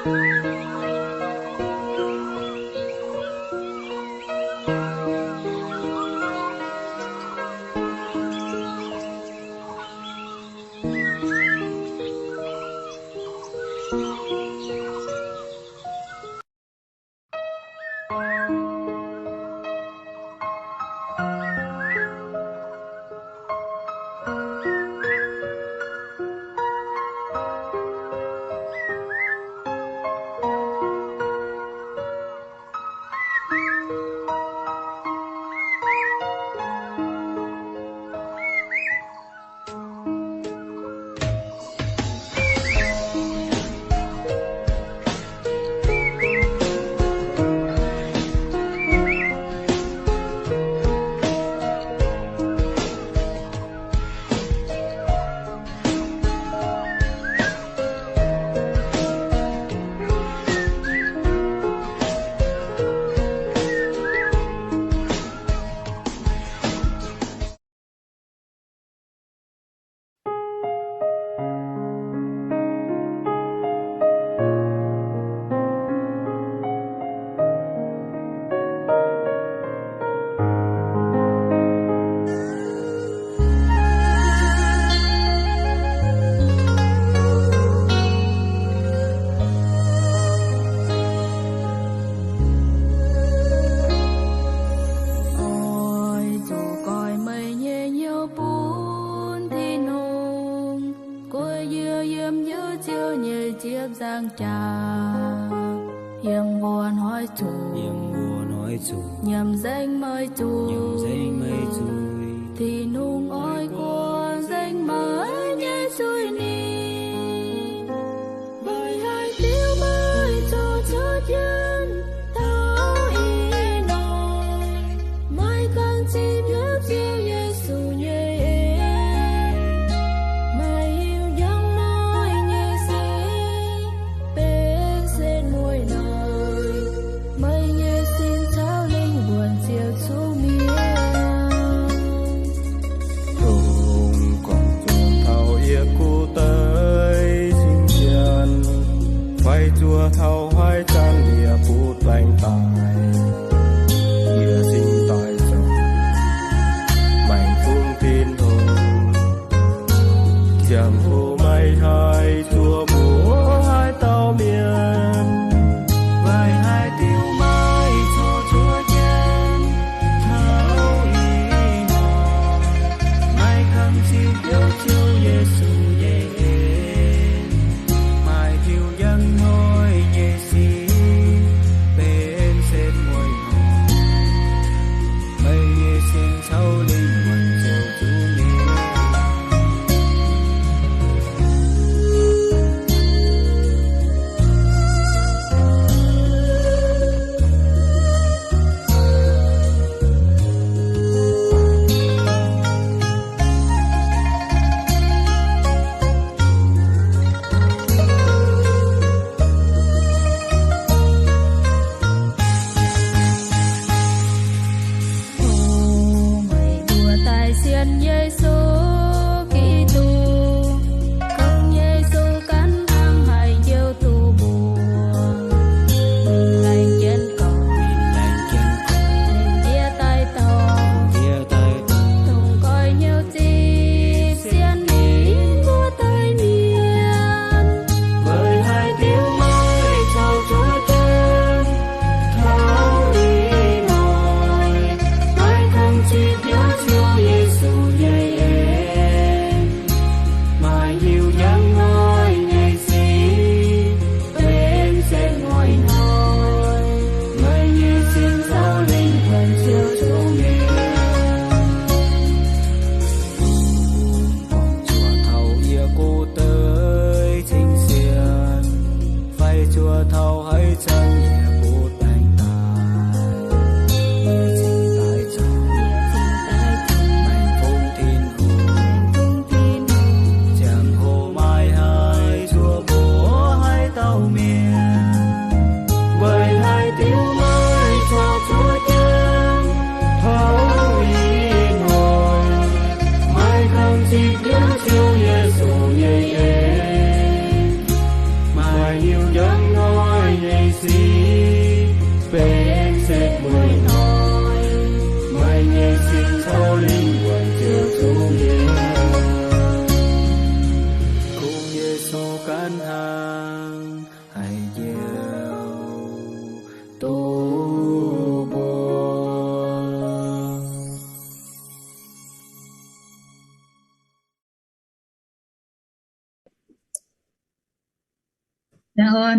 Oix zuqc goix meih nyei hnyouv bun Tin-Hungh, guei yie yiem Ziouv nyei ziepc nzaangc jaax, yiem wuov hnoi zuqc, yiem wuov hnoi zuqc, nyiemc nzengc meih zuiz, nyiemc nzengc meih zuiz. Tin-Hungh oix guangc nzengc meih nyei zuiz-nipc. Meih haih diuv meih zoux cuotv jienv taux ih hnoi, meih ganh zipv hnyouv Ziouv Yesu nyei en. Meih hiuv njang hnoi nyei sic benx setv mueiz hnoi. Meih nyei sin caux lingh wuonh ziouc zuqc mienh. Dongh gorngv zuqc taux yie gu deix cing-cien, fai zuov taux haaix zanc yie butv baengc daaih, yie cingx daaih zoux maengx fungx Tin-Hungh. Ziangh hoc meih haih zuov mbuox haaix dauh mienh, meih haih diuv meih zoux cuotv jienv taux ih hnoi, meih ganh zipv hnyouv Ziouv Yesu nyei en, maaih diuh njang hnoi nyei sic benx setv mueiz hnoi. Meih nyei sin caux lingh wuonh ziouc zuqc mienh. O meih mbuo daaih sienx Yesu Giduc, kungx Yesu ganh hnangv haaix njoux duqv mbuo, laengz jienv gorngv, laengz jienv gorngv, laengz jiex daaih dorh, jiex daaih dorh, dongh goix hnyouv zipv sienx ninh mbuo daaih mienh. Meih haih diuv meih zoux cuotv jienv taux ih hnoi, meih ganh zipv hnyouv Ziouv Yesu nyei en, maaih diuh njang hnoi nyei sic benx setv mueiz hnoi. Meih nyei sin caux lingh wuonh ziouc zuqc mienh. Zuov taux yie gu deix cing-cien, fai zuov taux haaix zanc yie butv baengc daaih, yie cingx daaih zoux maengx fungx Tin-Hungh. Ziangh hoc meih haih zuov mbuox haaix dauh mienh, meih haih diuv meih zoux cuotv jienv taux ih hnoi, meih ganh zipv hnyouv Ziouv Yesu nyei en, maaih diuh njang hnoi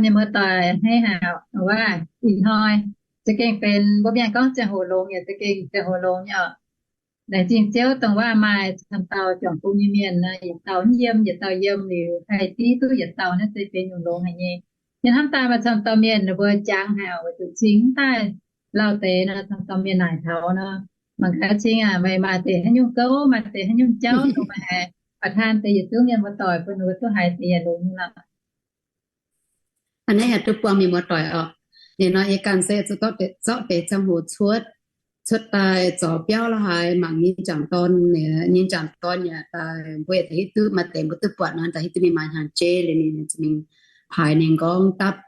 mienh muoz-doic hneiv haic, waac ih hnoi za'gengh benx mbuo mienh gorngv ziangh hoc longx yaac za'gengh ziangh hoc longx nyei oc. Laengz zingh Ziouv dongh waac maaih camv dauh juangc bung nyei mienh nor, yietc dauh yiem yietc dauh yiem liuz haih div duqv yietc dauh naaiv se benx nyungc longx haic nyei. Yie hnamv daaih maaih camv dauh mienh ninh mbuo jangx haic oc, weic zuqc cingx daaih lauh deix nor, camv dauh mienh naaic taux nor, mangc gaax cingx aac, meih maaih deix haaix nyungc gouv, maaih deix haaix nyungc jauv dongh meih haiz ประทาน deix yietc zungv mienh muoz-doic bun ninh mbuo duqv haiz deix yaac longx nyei lorqc. Aa, naaiv yaac duqv buangh mienh muoz-doic oc. Ninh nor yie ganh se zuqc zorqv deix ziangh hoc cuotv, cuotv daaih zorc biauv la'haaix mangc nyei jangc dorn, nyei jangc dorn yaac daaih mbuo yaac hiuv duqv maaih deix mbuo duqv buatc nor, daaih hiuv duqv ninh maaih hnyangx-jeiv liuz ninh ziouc mingh haiz ninh nqorngv dapv,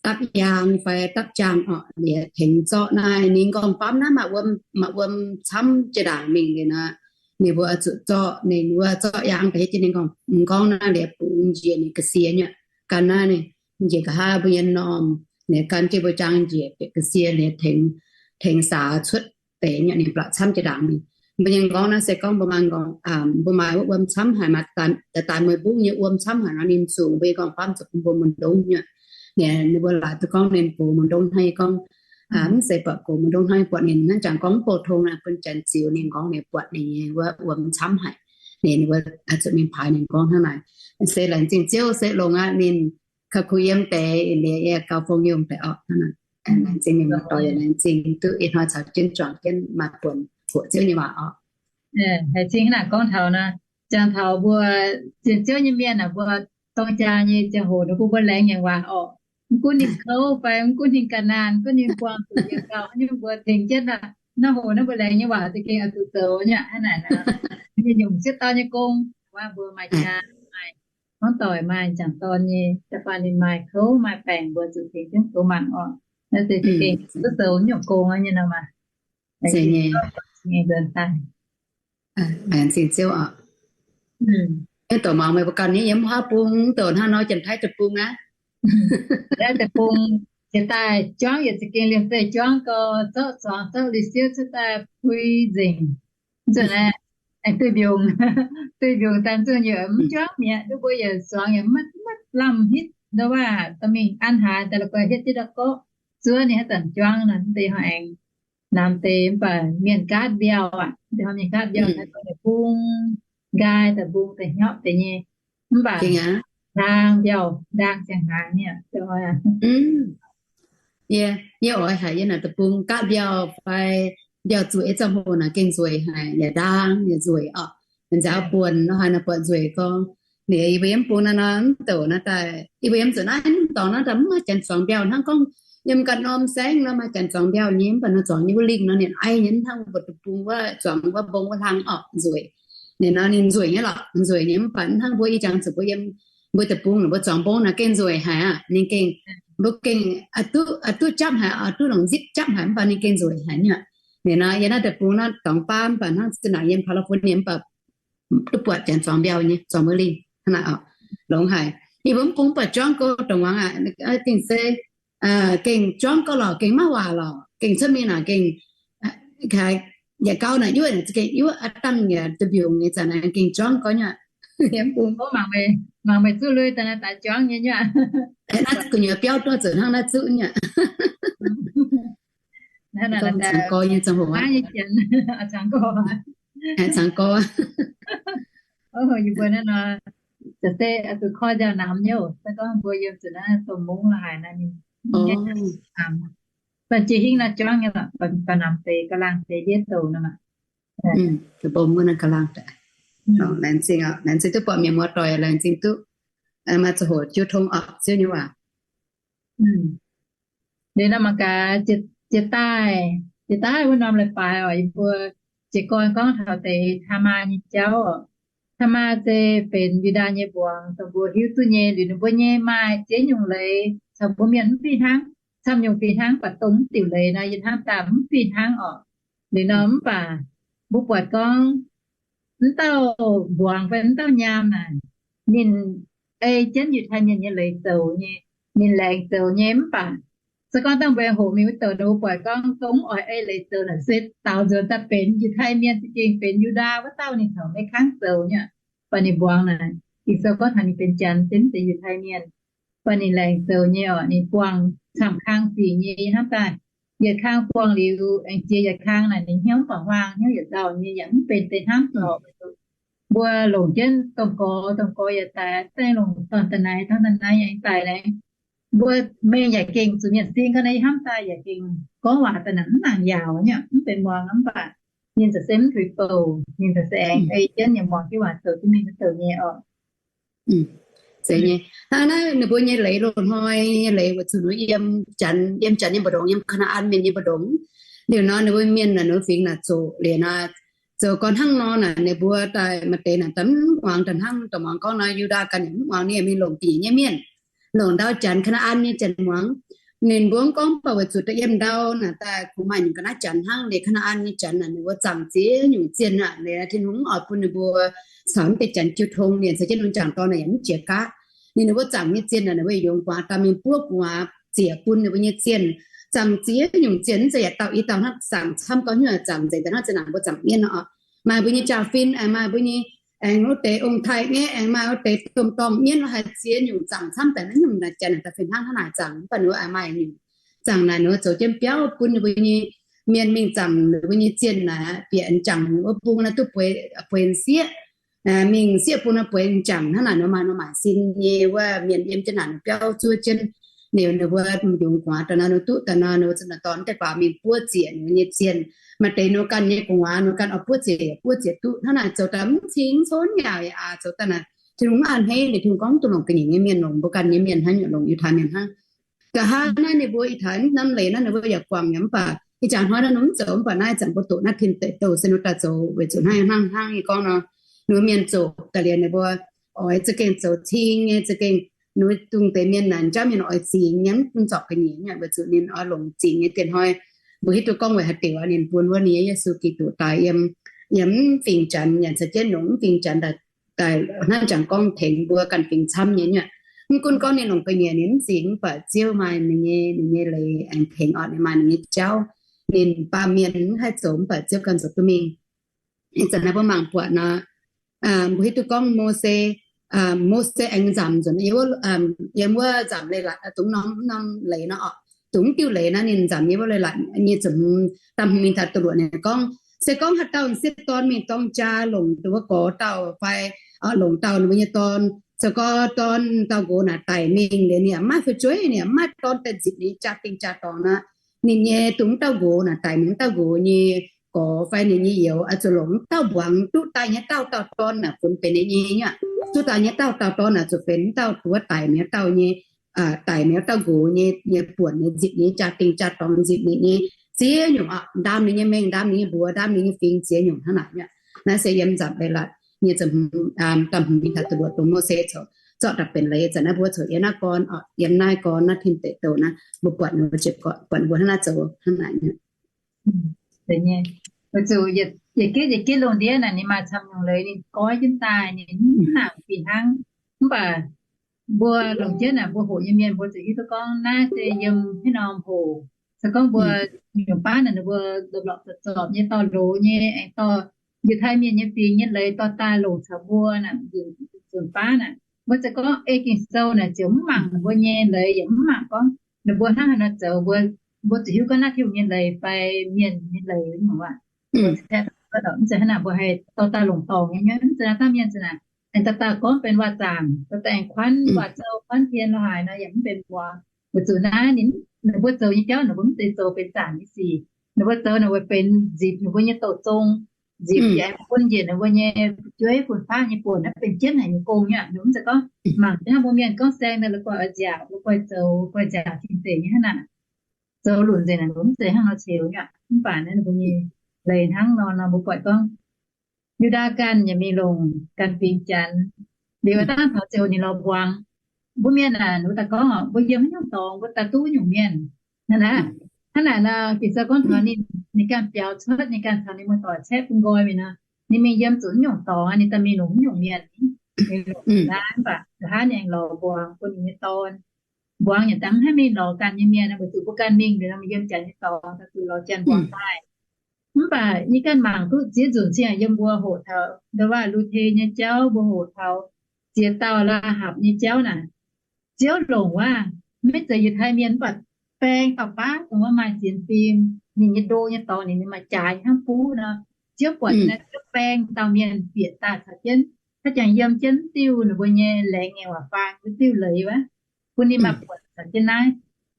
dapv yaang fai dapv jaang oc, liuz tengx zorqv naaiv ninh nqorngv faamv naaiv maaih wuom, maaih wuom camv jiex ndaangc mingh liuz nor, ninh mbuo zuqc zorqv, ninh mbuo zorqv yaang daaih hiuv jienv ninh nqorngv, nqorngv naaiv liuz bungx njiec ninh ga'sie nyei. Gan naaiv ninh njiec nqa'haav mbuo nyei normh, liuz gan jienv mbuo jaang njiec bieqc ga'sie liuz tengx, tengx saax cuotv deix nyei ninh mbuo blatc camv jiex ndaangc mingh. Mbuo nyei nqorngv naaiv se gorngv mbuo maaih nqorngv, mbuo maaih wuov wuom camv haic, maaih daaih, daaih mueiz mbungv nyei wuom camv haic nor, ninh zuqc mbuo nyei nqorngv faamv zuqc bun mbuo muonc ndongv nyei. Ninh mbuo laaic duqv gorngv ninh gox muonc ndongv hnangv nyei gorngv, mv zeiz buatc gox muonc ndongv hnangv nyei, buatc ninh hnangv jangx gorngv mv bouh tong naaic bun janx ziux ninh nqorngv, ninh buatc ninh nyei wuov wuom camv haic. Ninh mbuo zuqc mingh paaix ninh nqorngv hnangv naaic. Se laengz zingh Ziouv se longx aqv, ninh ka'kuh yiem deix liuz yie gauh fong yiem deix orqc. Laengz zingh mienh muoz-doic, laengz zingh duqv ih hnoi caux jienv juangc jienv maaih buonc hoqc Ziouv nyei waac orqc. Haih cingx naaic gorngv taux nor, jangx taux mbuo sienx Ziouv nyei mienh aah, mbuo dorng jaa nyei ziangh hoc nor, bun mbuo laengz nyei waac orqc. Mv gunv ninh kouv fai mv gunv ninh ga'naanh, mv gunv ninh buangh zuqc yietc dauh haaix nyungc, mbuo tengx jienv aqv. Naaiv hoc naaiv mbuo laengz nyei waac za'gengh oix zuqc zoux nyei aqv. Hnangv naaic nor, nyungc sieqv dauh nyei gong, waac mbuo maaih jaa, maaih hmuangv doic, maaih jangc dorn nyei, da'faanh ninh maaih kouv maaih baengc, mbuo zuqc tengx jienv zoux mangc orqc. Naaiv se za'gengh duqv zoux nyungc gong nyei nor maah. Laengz zingh Ziouv oc. Mv douc muangx meih mbuo ganh nyei yiem haav bung, mv douc hnangv nor Janx-Taiv deic-bung aqv. Deic-bung jiex daaih juangv yietc za'gengh liemh zeih juangv gau, zorqv zuangx zorqv lui-siouv cuotv daaih pui nzengc. Nzunc aengx duih mbiungc, duih mbiungc daaih nzunc yaac mv juangv mi'aqv. Duqv mbuo yietc zuangx yaac maiv, maiv lamh hitv nor, waac dorh mingh an haaix daaih la'guaih hietv jienv ndau gorqv, zuov ninh haaix zanc juangv nor, mv deix hnoi aengx namx deix mv baac mienh gaatv mbiauh aqv. Mv deix hnoi mienh gaatv mbiauh, taux deic-bung nqaai, deic-bung da'hnyapv deix nyei, mv baac ndaang mbiauh, ndaang ziangh hnaangx nyei. Yie, yie oix haiz yie naaic deic-bung gaatv mbiauh fai mbiauh zueiz, ziangh hoc naaic gengh nzueic haic, yaac ndaang yaac nzueic orqc. Nzaaux buonc nor haaix nor buatc nzueic gorngv. Liuz yie mbuo yiem bung naaiv nor mv douc naaiv daaih, yie mbuo yiem zuqc naaiv mv dorngx naaiv daaih mv maaih janx zuangx mbiauh hnangv gorngv yiem ganh norm saengv nor maaih janx zuangx mbiauh nyei, mv baac nor zuangx nyei wuov lingh nor ninh aiv nyei, mv hnangv mbuo deic-bung wuov zuangx wuov mbong wuov hlang orqc nzueic. Ninh nor ninh nzueic nyei lorqc, nzueic nyei, mv baac mv hnangv mbuo ih jangx zuqc mbuo yiem mbuo deic-bung, mbuo zuangx mbong naaic gengh nzueic haic aqv. Ninh gengh, mbuo gengh a'duqv, a'duqv japv haic, a'duqv longc nzipv japv haic, mv baac ninh gengh nzueic haic nyei. Ninh nor yiem naaiv deic-bung naaiv dorngx baav, mv baac hnangv zinh ndaangc yiem California mv baac duqv buatc janx zuangx mbiauh nyei, zuangx wuov lingh hnangv naaic orqc. Longx haic. Yie mbuo mv bung mv baac juangv gorx dongh muangx aqv, gengh se gengh juangv gorx lorqc, gengh maiv waac lorqc, gengh cuotv mingh naaic gengh yietc gauh naaic yuoqv, gengh yuoqv aqv, dangh yaac duih mbiungc nyei zanc naaic gengh juangv gorx nyei. Mv bung mangc meih zuqv lui daaih naaiv daaih juangv nyei nyei. Naaiv gu'nyuoz biauv duqv zuqc hnangv naaiv zuqv nyei. Cangx gorx nyei ziangh hoc, cangx gorx. Yie mbuo naaiv nor, se zuqc koi nziaaux namx nyei oc. Se gorngv mbuo yiem zuqc naaiv domh mungv la'haic naaiv ninh, baac jiex hingv naaiv juangv nyei lorqc, baac namx deix ga'laangh deix ndiev douc nor maah. Bung wuov naaiv ga'laangh deix. Laengz zingh, laengz zingh duqv buatc mienh muoz-doic, laengz zingh duqv maaih ziangh hoc jiu tong orqc Ziouv nyei waac. Liuz nor mangc gaax, jiex daaih, jiex daaih wuov norm leiz-baaix oc, yie mbuo jiez gorn gorngv taux deix Taamaa nyei jauv oc. Taamaa se benx Yu^ndaa nyei mbuangz, dongh mbuo hiuv duqv nyei. Liuz ninh mbuo nyei maaih ziex nyungc leiz caux mbuo mienh mv fih hnangv, camv nyungc fih hnangv, baac dongh mv diuc leiz nor yie hnamv daaih mv fih hnangv oc. Liuz nor mv baac mbuo buatc gorngv Mv dauh mbuangz fai mv dauh nyaam naaic, ninh ei jienv Yiutai Mienh nyei leiz zoux nyei, ninh laengz zoux nyei. Mv baac se gorngv dangh mbuo hoqc mingh wuov douc, ninh mbuo buatc gorngv dongh mv oix ei leiz zoux naaic se daaux nzuonx daaih benx Yiutai Mienh, za'gengh benx Yu^ndaa wuov dauh ninh taux maiv kangv zoux nyei. Baac ninh mbuangz naaic, Ging-Sou gorngv taux ninh benx Janx, se mv zeiz Yiutai Mienh. Baac ninh laengz zoux nyei oc, ninh buangh camv-kang sic nyei hnamv daaih. Yietc kang buangh liuz, aengx jiex yietc kang naaic ninh hnyouv mv baac huaang, hnyouv yietc dauh nyei yaac mv benx deix hnamv oc. Mbuo longc jienv domh gorx, domh gorx yaac daic, daaih longc dorn daaih naaiv, dorn daaih naaiv yaac daic naaiv. Mbuo mengh yaac gengh zuqc mienh sing gau naaiv, hnamv daaih yaac gengh gorngv waac daaih naaic mv nangc yaauc nyei, mv benx muangx mv baac ninh za'gengh se mv tuix bouc, ninh za'gengh se aengx ei jienv yaac muangx jienv waac zoux jienv mingh wuov douc nyei oc. Zeiz nyei. Hnangv naaiv ninh mbuo nyei leiz loz-hnoi nyei leiz weic zuqc ninh mbuo yiem janx, yiem janx nyei mbu'ndongx, yiem Kaa^naa^an Mienh nyei mbu'ndongx. Liuz nor ninh mbuo mienh naaic ninh mbuo fingx naaic zoqc liuz naaic, zoux gau hnangv nor naaic ninh mbuo daaih maaih deix naaic daaih mv muangx, daaih hnangv daaih muangx gorngv nor Yu^ndaa ganh yaac mv muangx, ninh mingh longc da'nyeic nyei mienh, longc ndau janx, Kaa^naa^an nyei janx muangx. Ninh mbuo gorngv mv baac weic zuqc da'yiem ndau naaic daaih kungx maaih nyungc ga'naaiv janx hnangv. Liuz Kaa^naa^an nyei janx naaic ninh mbuo zaangc ziex nyungc zienh aqv. Liuz Tin-Hungh mv oix bun ninh mbuo caux mv deix janx jiu tong, liuz caux jienv ninh mbuo jangc dorn naaic yaac mv jiex gaav. Ninh, ninh mbuo zaangc nyei zienh naaic ninh mbuo yungz gu'nguaaz dauh mienh buov gu'nguaaz ziec bun ninh mbuo nyei zienh. Zaangc ziex nyungc zienh, mv zeiz yaac dauh i dauh hnangv, zaangc camv gau nyungc, zaangc nzengc daaih hnangv zinh ndaangc mbuo zaangc mienv nor oc. Maaih mbuo nyei jaa-fin, maaih mbuo nyei aengx wuov deix ong-taaix nyei, aengx maaih wuov deix domh dorngh mienv, haih ziex nyungc zaangc camv daaih naaiv nyungc naaic janx naaic daaih fih hnangv hnangv naaic zaangc. Mv baac ninh mbuo aengx maaih nyungc zaangc naaic ninh mbuo zoux jienv biauv bun ninh mbuo nyei mienh mingh zaangc ninh mbuo nyei zienh naaic, bieqc jangc wuov bung naaiv duqv bueix sieqv, mingh sieqv bung naaiv bueix jangc hnangv naaic nor, maaih nor maaic sin nyei wuov mienh yiem jienv naaic ninh biauv zuov jienv. Liuz ninh mbuo yungz gu'nguaaz daaih nor, ninh duqv daaih nor, ninh mbuo zuqc dorh deix guaax mingh buov ziec ninh mbuo nyei zienh. Maaih deix ninh mbuo ganh nyei gu'nguaaz ninh mbuo ganh oix buov ziec, buov ziec duqv hnangv naaic, zoux daaih mv cing mv cunv yaac aqc, zoux daaih naaic Tin-Hungh mv a'hneiv, liuz Tin-Hungh gorngv duqv longc ga'nyiec nyei mienh, longc mbuo ganh nyei mienh hnangv, longc Yiutai mienh hnangv. Nqa'haav naaiv ninh mbuo Yiutai naaiv leiz naaiv ninh mbuo yaac guangc yaac mv baac ih jaax hnoi naaiv ninh mv zoux, mv baac naaiv zanc mbuo doqc naaiv tin deic douh se ninh daaih zoux weic zuqc hnangv hnangv hnangv nyei gorngv nor, ninh mbuo mienh zoqc daaih liuz ninh mbuo oix za'gengh zoux cing nyei, za'gengh ninh mbuo dongh deix mienh naaic jauv mienh oix zingx nyei, mv bun zorpc ga'nyiec nyei, weic zuqc ninh oix longc zingx nyei. Diex hnoi mbuo hiuv duqv gorngv weic haaix diuc ninh bun wuov ninh Yesu Giduc daaih yiem, yiem mv fingx janx, yaac caux jienv longc mv fingx janx daaih hnangv jangx gorngv tengx mbuo ganh fingx camv nyei nyuoqc. Mv gunv gorngv ninh longc ga'nyiec ninh mv zingx, mv baac Ziouv maaih ninh nyei, ninh nyei leiz aengx tengx orqc, ninh maaih ninh nyei jauv, ninh baamh mienh mv haih zoux mv baac Ziouv ganh zoux duqv mingh. Ih zanc naaiv mbuo mangc buatc nor, mbuo hiuv duqv gorngv Mose, Mose aengx nzamc nzunc yiem wuov nzamc leiz-latc dongh norm norm leiz nor orqc, dongh diuh leiz naaiv ninh nzamc yiem wuov leiz-latc nyei ziepc hmz, da'hmz mingh taux da'luoqc ninh gorngv, se gorngv haaix dauh m'sieqv dorn mingh dorng jaa longc wuov gorx dauh fai longc dauh ninh mbuo nyei dorn, se gorngv dorn dauh nqox naaic daic mingh liuz ninh yaac mv maaih fu'jueiv, ninh yaac mv maaih dorn daaih nzipc ninh nyei jaa-dingh jaa-dorngx nor, ninh nyei dongh dauh nqox naaic, daic mingh wuov dauh nqox nyei gorx fai ninh nyei youz oix zuqc longc wuov dauh mbuangz duqv daaih nyei dauh dauh dorn naaic funx benx ninh nyei nyuoqc. Duqv daaih nyei dauh dauh dorn naaic zuqc benx wuov dauh, wuov daic mingh wuov dauh nyei, daic mingh wuov dauh nqox nyei, nyei buonc nyei nzipc ninh nyei jaa-dingh jaa-dorngx, nzipc ninh nyei ziex nyungc, ndaam ninh nyei mengh, ndaam ninh nyei mbuox, ndaam ninh nyei fingx ziex nyungc hnangv naaic nyuoqc. Naaiv se yiem nzamc leiz-latc nyei ziepc hmz, da'hmz mingh taux da'luoqc dongh Mose coc zorqv daaih benx leiz. Ih zanc naaiv mbuo coc yiem naaiv gorn, yiem naaiv gorn naaiv tin deic douh naaiv mbuo buatc ninh mbuo ziepc gorn, buatc ninh mbuo hnangv naaiv zoux hnangv naaic nyuoqc. Weic zuqc yietc gitv yietc gitv lungh ndiev naaic ninh maaih camv nyungc leiz ninh goiv jienv daaih, ninh mv nangc fih hnangv. Mv baac mbuo longc jienv naaic mbuo hoqc nyei mienh mbuo zuqc hiuv duqv gorngv naaiv se yiem haaix norm hoc. Se gorngv mbuo nyungc baav naaic ninh mbuo lorpc lorpc zorpc zorpc nyei dorh loz nyei aengx dorh Yiutai Mienh nyei fingx nyei leiz dorh daaih longc caux mbuo naaic, nzunc baav naaic mbuo se gorngv ei Ging-Sou naaic ziouc mv mangc ninh mbuo nyei leiz yaac mv mangc gorngv ninh mbuo hnangv haaix nor zoux. Mbuo, mbuo zuqc hiuv gorngv naaiv Tin-Hungh nyei leiz fai mienh nyei leiz aqv. Mv zeiz hnangv naaic mbuo haih dorh daaih longc dorngc nyei, mv zeiz naaiv dauh mienh se naaic aengx dauh dauh gorngv benx waac-zaangc, dauh dauh aengx kuanv waac-zou, kuanv tien lorz haaix nor yaac mv benx muangx. Weic zuqc naaiv ninh, ninh mbuo zoux nyei jauv ninh mbuo mv zeiz zoux benx zaangc nyei sic. Ninh mbuo zoux naaic weic benx nzipc ninh mbuo nyei douh zong, nzipc aengx bun njiec ninh mbuo nyei fu'jueiv fun-faqv nyei buonc naaiv benx jienv haic nyei gong nyei. Ninh mbuo mv zeiz gorngv mangc jienv hnangv mbuo mienh gorngv saeng daaih la'guaih oix nziaauc, la'guaih zoux, la'guaih nziaauc tin-deic nyei hnangv naaic. Zoux lunc nzengc naaic ninh mbuo mv zeiz hnangv nor ceux nyei. Mv baac naaiv ninh mbuo nyei leiz hnangv nor nor mbuo buatc gorngv Yu^ndaa ganh yaac mingh longc ganh fingx Janx. Liuz dangh taux ziouc ninh lorz mbuangz. Mbuo mienh naaic ninh mbuo daaih gorngv mbuo yiem haaix nyungc dorngx mbuo daaih duqv nyungc mienh. Hnangv naaic, hnangv naaic nor Ging-Sou gorngv taux ninh, ninh ganh biaux cuotv, ninh ganh caux ninh muoz-doic caeqv bun nqoi mingh nor, ninh mingh yiem zuqc nyungc dorngx, ninh daaih mingh longc nyungc mienh. Ninh longc naaiv mv baac nqa'haav ninh aengx lorz mbuangz bun ninh nyei dorn. Mbuangz yaac dangh mv haih mingh lorz ganh nyei mienh, weic zuqc mbuo ganh mingh liuz nor mingh yiem Janx nyei dorngx, daaih zuqc lorz Janx mbuangz daaih. Mv baac yie ganh mangc duqv ziex nzunc cingx yiem mbuo hoqc taux ndau wuov Lu^te nyei jauv, mbuo hoqc taux ziex dauh Laa^hapc nyei jauv naaic, Ziouv longc waac, maiv zeiz yietc hlaax mienh mv baac baeng dauh baav dongh wuov maaih sienx fim, ninh nyei ndo nyei dorngx ninh, ninh maaih jaaix hnangv buv nor. Ziouv buatc naaiv, Ziouv baeng dauh mienh bieqc daaih caux jienv, haaix jangx yiem jienv diuh ninh mbuo nyei laengz nyei waac faang, diuh leiz wuov, bun ninh maaih buonc caux jienv naaiv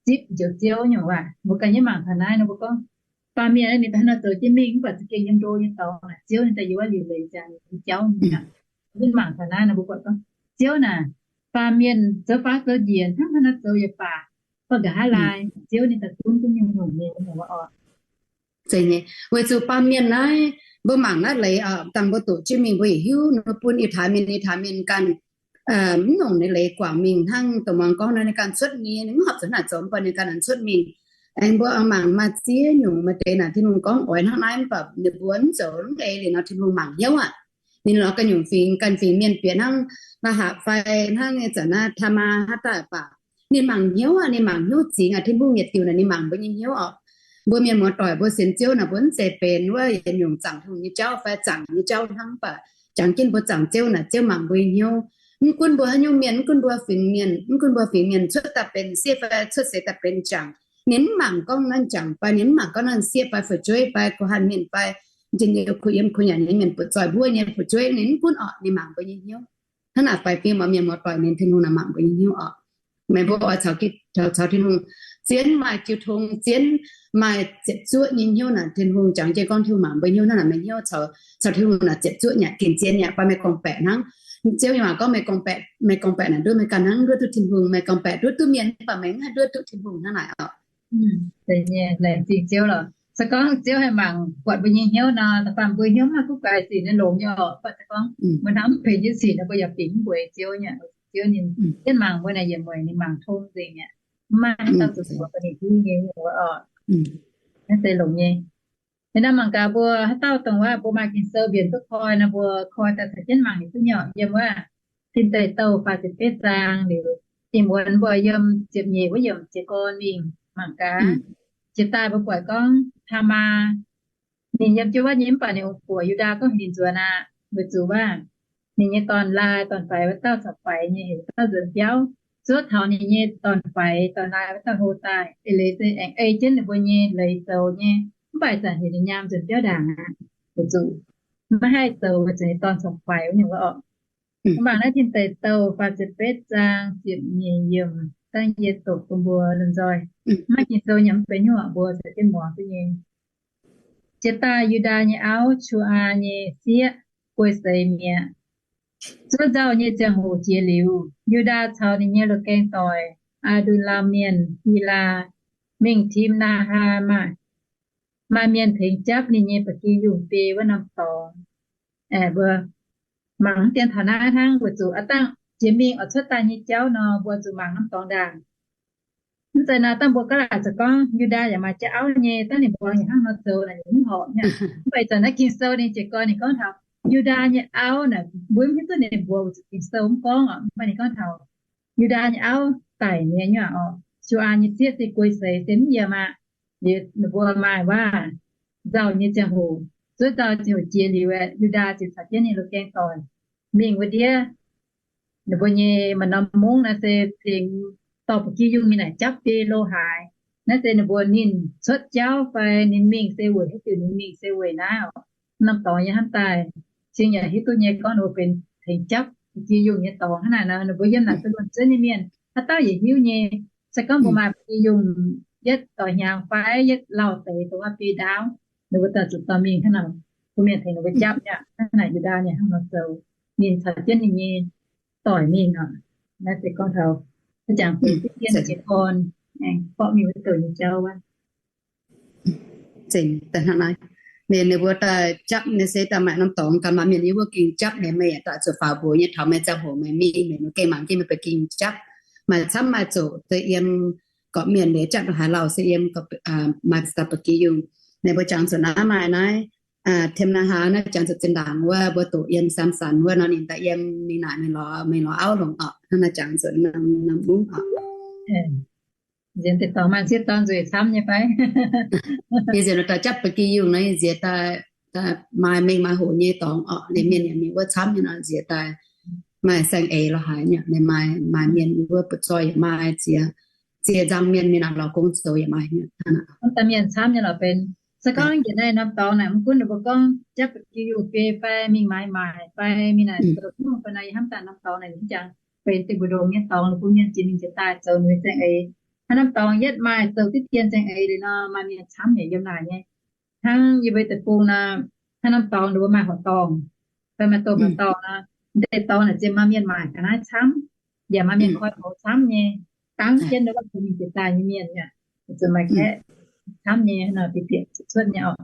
zipv njoux Ziouv nyungc waac. Mbuo ganh nyei mangc taux naaiv nor mbuo gorngv, baamh mienh ninh daaih haaix nor zoux jienv mingh mv baac za'gengh yiem ndo nyei dorngx naaic Ziouv ninh daaih yiem wuov liuc leiz ziangx nyei jauv. Mbuo buatc gorngv Ziouv naaic, baamh mienh zoux faaux zoux njiec hnangv haaix nor zoux yaac baac, baac nqa'haav laai Ziouv ninh daaih gunv gunv nyungc-nyungc nyei oc. Weic zuqc baamh mienh naaiv, mbuo mangc naaiv leiz oc, dangh mbuo doqc jienv mingh mbuo yaac hiuv nor bun ih hlaax mienh ih hlaax mienh ganh mv nongc ninh leiz guangc mingh hnangv dongh muangx gorngv nor ninh ganh cuotv nyei, ninh mv horpc zuqc hnangv naaic zoux mv baac ninh ganh cuotv mingh. Aengx mbuo mangc maaih ziex nyungc maaih deix naaic Tin-Hungh gorngv oix hnangv naaiv mv baac ninh mbuo mv zoux mv ei liuz nor Tin-Hungh mangc hnyouv aqv. Ninh lorz ganh nyungc fingx, ganh fingx mienh bieqc hnangv Laahaapc fai hnangv nyei zanc naaiv Taamaa haaix dauh baac ninh mangc hnyouv aqv, ninh mangc hnyouv zingx aqv. Tin-Hungh yietc diuc naaic ninh mangc mbuo nyei hnyouv oc. Mbuo mienh muoz-doic mbuo sienx Ziouv naaic mbuo mv zeiz benx wuov yietc nyungc zaangc Tin-Hungh nyei jauv fai zaangc nyei jauv hnangv, mv baac jangx jienv mbuo zaangc Ziouv naaic Ziouv mangc mbuo nyei hnyouv. Mv gunv mbuo haaix nyungc mienh, mv gunv mbuo fingx mienh, mv gunv mbuo fingx mienh cuotv daaih benx sieqv fai cuotv seix daaih benx jangc, ninh mv mangc gorngv naaiv jangc fai ninh mv mangc gorngv naaiv sieqv fai fu'jueiv fai guh hanh mienh fai njien-youh kuh yiem kuh nyanc nyei mienh butv zoih mbuov nyei fu'jueiv, ninh mv gunv oc, ninh mangc mbuo nyei hnyouv. Hnangv naaic baix fim oc mienh muoz-doic, ninh Tin-Hungh naaic mangc mbuo nyei hnyouv oc. Meih mbuo oix caux, caux Tin-Hungh zien maaih jiu tong, zien maaih ziepc zuoqv nyei hnyouv naaic Tin-Hungh jangx jienv gorngv Tin-Hungh mangc mbuo hnyouv hnangv naaic, meih hnyouv caux Tin-Hungh naaic ziepc zuoqv nyei, gengh zien nyei, baac meih gorngv-baeqc hnangv. Ziouv nyei waac gorngv meih gorngv-baeqc, meih gorngv-baeqc naaic nduov meih ganh hnangv nduov duqv Tin-Hungh, meih gorngv-baeqc nduov duqv mienh mv baac meih mv haih nduov duqv Tin-Hungh hnangv naaic oc. Zien Ziouv lorqc. Se gorngv Ziouv haih mangc buatc mbuo nyei hnyouv nor, da'faanh mbuo hnyouv mv maaih guv gaaix sic naaiv longx nyei oc. Mv baac se gorngv mbuo hnamv mv benx nyei sic naaiv mbuo yaac bingx mv mbuox Ziouv nyei. Ziouv ninh jienv mangc mbuo naaic yietc mueic ninh mangc tong nzengc aqv. Mv maaih haaix dauh zuqc mbuox bun ninh hiuv nyei oc. Naaiv se longx nyei. Ih hnoi mangc gaax mbuo haaix dauh dongh wuov mbuo maaih Ging-Sou mbienc duqv koi nor, mbuo koi daaih caux jienv mangc liuz duqv nyei oc. Yiem wuov Tin Deic Douh faah ziepc betv zaang liuz, ih muonz mbuo yiem ziepc nyeic wuov yiemc jiez gorn mingh mangc gaax. Jiex daaih mbuo buatc gorngv Taamaa ninh yiem jienv wuov nyei mv baac ninh ong-buoc Yu^ndaa gorngv heuc ninh nzuonx aqv, weic zuqc wuov ninh nyei dorn-laai dorn-faix wuov dauh caux faix nyei, heuc wuov dauh nzuonx biauv. Zuov taux ninh nyei dorn-faix dorn-laai wuov dauh hlo daaih, eix leiz se aengx ei jienv ninh mbuo nyei leiz zoux nyei, mv baac ih zanc heuc ninh nyaam nzuonx biauv ndaangc aqv, weic zuqc maiv haih zoux weic zuqc ninh dorn caux faix wuov nyungc wuov oc. Mangc naaiv Tin Deic Douh faah ziepc betv zaang ziepc nyeic yiemc, dangh yie doqc bun mbuo lomh nzoih. Maiv Ging-Sou nyanc mv benx nyungc, mbuo caux jienv muangx duqv nyei. Jiex daaih Yu^ndaa nyei auv, Qu^aa nyei sieqv, guei seix mi'aqv. Zuov nzauh nyei ziangh hoc jiex liuz, Yu^ndaa caux ninh nyei loz-gaeng doic, Aa^ndu^lam Mienh, Hilaa, mingh Timnaa^haa, maaih mienh tengx japv ninh nyei ba'gi yungh biei wuov norm dorngx. Mbuo mangc dien taux naaiv hnangv, weic zuqc aav dangh jiex mingh oix cuotv daaih nyei jauv nor, mbuo zuqc mangc norm dorngx ndaangc. Mv zeiz naaiv dangh mbuo gaav laaic zuqc gorngv Yu^ndaa yaac maaih jauv auv nyei, dangh ninh mbuox yaac hnangv nor zoux naaic, ninh mv horpc nyei. Mv baac ih zanc naaiv Ging-Sou ninh jiez gorn ninh gorngv taux Yu^ndaa nyei auv naaic, mbuo mv hiuv duqv ninh mbuox weic zuqc Ging-Sou mv gorngv oc. Mv baac ninh gorngv taux Yu^ndaa nyei auv daic nyei nyungc oc. Qu^aa nyei sieqv se guei seix se mv yiem aqv. Liuz ninh mbuo maaih waac nzauh nyei ziangh hoc, zuov nzauh ziangh hoc jiex liuz, Yu^ndaa ziouc caux jienv ninh loz-gaeng doic mingh wuov ndiev. Ninh mbuo nyei maaih norm mungv naaiv se tengx dorh ba'gi yungh mingh naaic japv biei lo haaix. Naaiv se ninh mbuo ninh cuotv jauv fai ninh mingh se weic haaix diuc, ninh mingh se weic naaiv oc. Norm dorngx yie hnamv daaih cingx yaac hiuv duqv nyei gorngv ninh mbuo benx tengx japv ba'gi yungh nyei dorngx hnangv naaic nor. Ninh mbuo yiem naaic se luonx zuov nyei mienh, haaix dauh yaac hiuv nyei. Se gorngv mbuo maaih ba'gi yungh yietv doix hnyangx fai yietv lauh deix dongh wuov biei ndaauv, ninh mbuo daaih zuqc dorh mingh hnangv naaic, bun mienh tengx ninh mbuo japv nyei aqv. Hnangv naaic Yu^ndaa ninh hnangv nor zoux, ninh caux jienv ninh nyei doic mingh oc. Naaiv se gorngv taux jangx bueix jienv jiez gorn, aengx borqv mingh wuov douc nyei jauv wuov. Ninh mbuo daaih japv naaiv se daaih maaih norm dorngx gaax, maaih mienh yiem wuov ging japv, meih yaac daaih zuqc faaux mbuox nyei taux meih ziangh hoc meih mingh, meih gengh mangc jienv meih ba'gi yungh japv. Maaih camv maaih zoqc se yiem gorqv-mienh liuz japv haaix lauh se yiem maaih daaih ba'gi yungh. Ninh mbuo jangx zuqc naaiv maaih naaiv Timnaa^haa naaiv jangx zuqc zinh ndaangc wuov mbuo doqc yiem Samson wuov nor, ninh daaih yiem ninh naaic, meih lorz, meih lorz auv longc oc. Hnangv naaiv jangx zuqc norm mungv oc. Nziex deix dorngx maaih sieqv dorn nzueic camv nyei fai? Yie nziex nor daaih japv ba'gi yungh nor, yie nziex daaih maaih mengh maaih hoc nyei dorngx oc. Liuz mienh yaac mingh wuov camv nyei nor, nziex daaih maaih saeng-eix lorz haaix nyungc, maaih, maaih mienh wuov butv-zoih yaac maaih, ziex, ziex nzangc mienh mingh naaic lorz gong zoux yaac maaih nyungc. Mienh camv nyei lorz benx. Se gorngv njiec naaiv norm dorngx naaic, mv gunv ninh mbuo gorngv japv ba'gi yungh biei fai mingh maaiz maaic fai mingh naaic zoux nyungc fai naaic, hnamv daaih norm dorngx naaic ninh jangx benx deic-bung ndongx nyei dorngx, ninh mbuo mienh jiex mingh jiex daaih zoux ninh nyei saeng-eix. Hnangv norm dorngx yietv maaih zoux diqv dien saeng-eix liuz nor, maaih mienh camv nyei yiem naaic nyei. Hnangv yie mbuo deic-bung nor, hnangv norm dorngx ninh mbuo maaih horqc dorngh, fai maaih domh horqc dorngh nor, deix dorngx naaic ziex maaih mienh maaic ga'naaiv camv, yaac maaih mienh koi mouz camv nyei, dangv jienv wuov mingh jiex daaih nyei mienh aqv, zuqc maaih kaeqv camv nyei nor, bieqc bieqc cuotv nyei oc.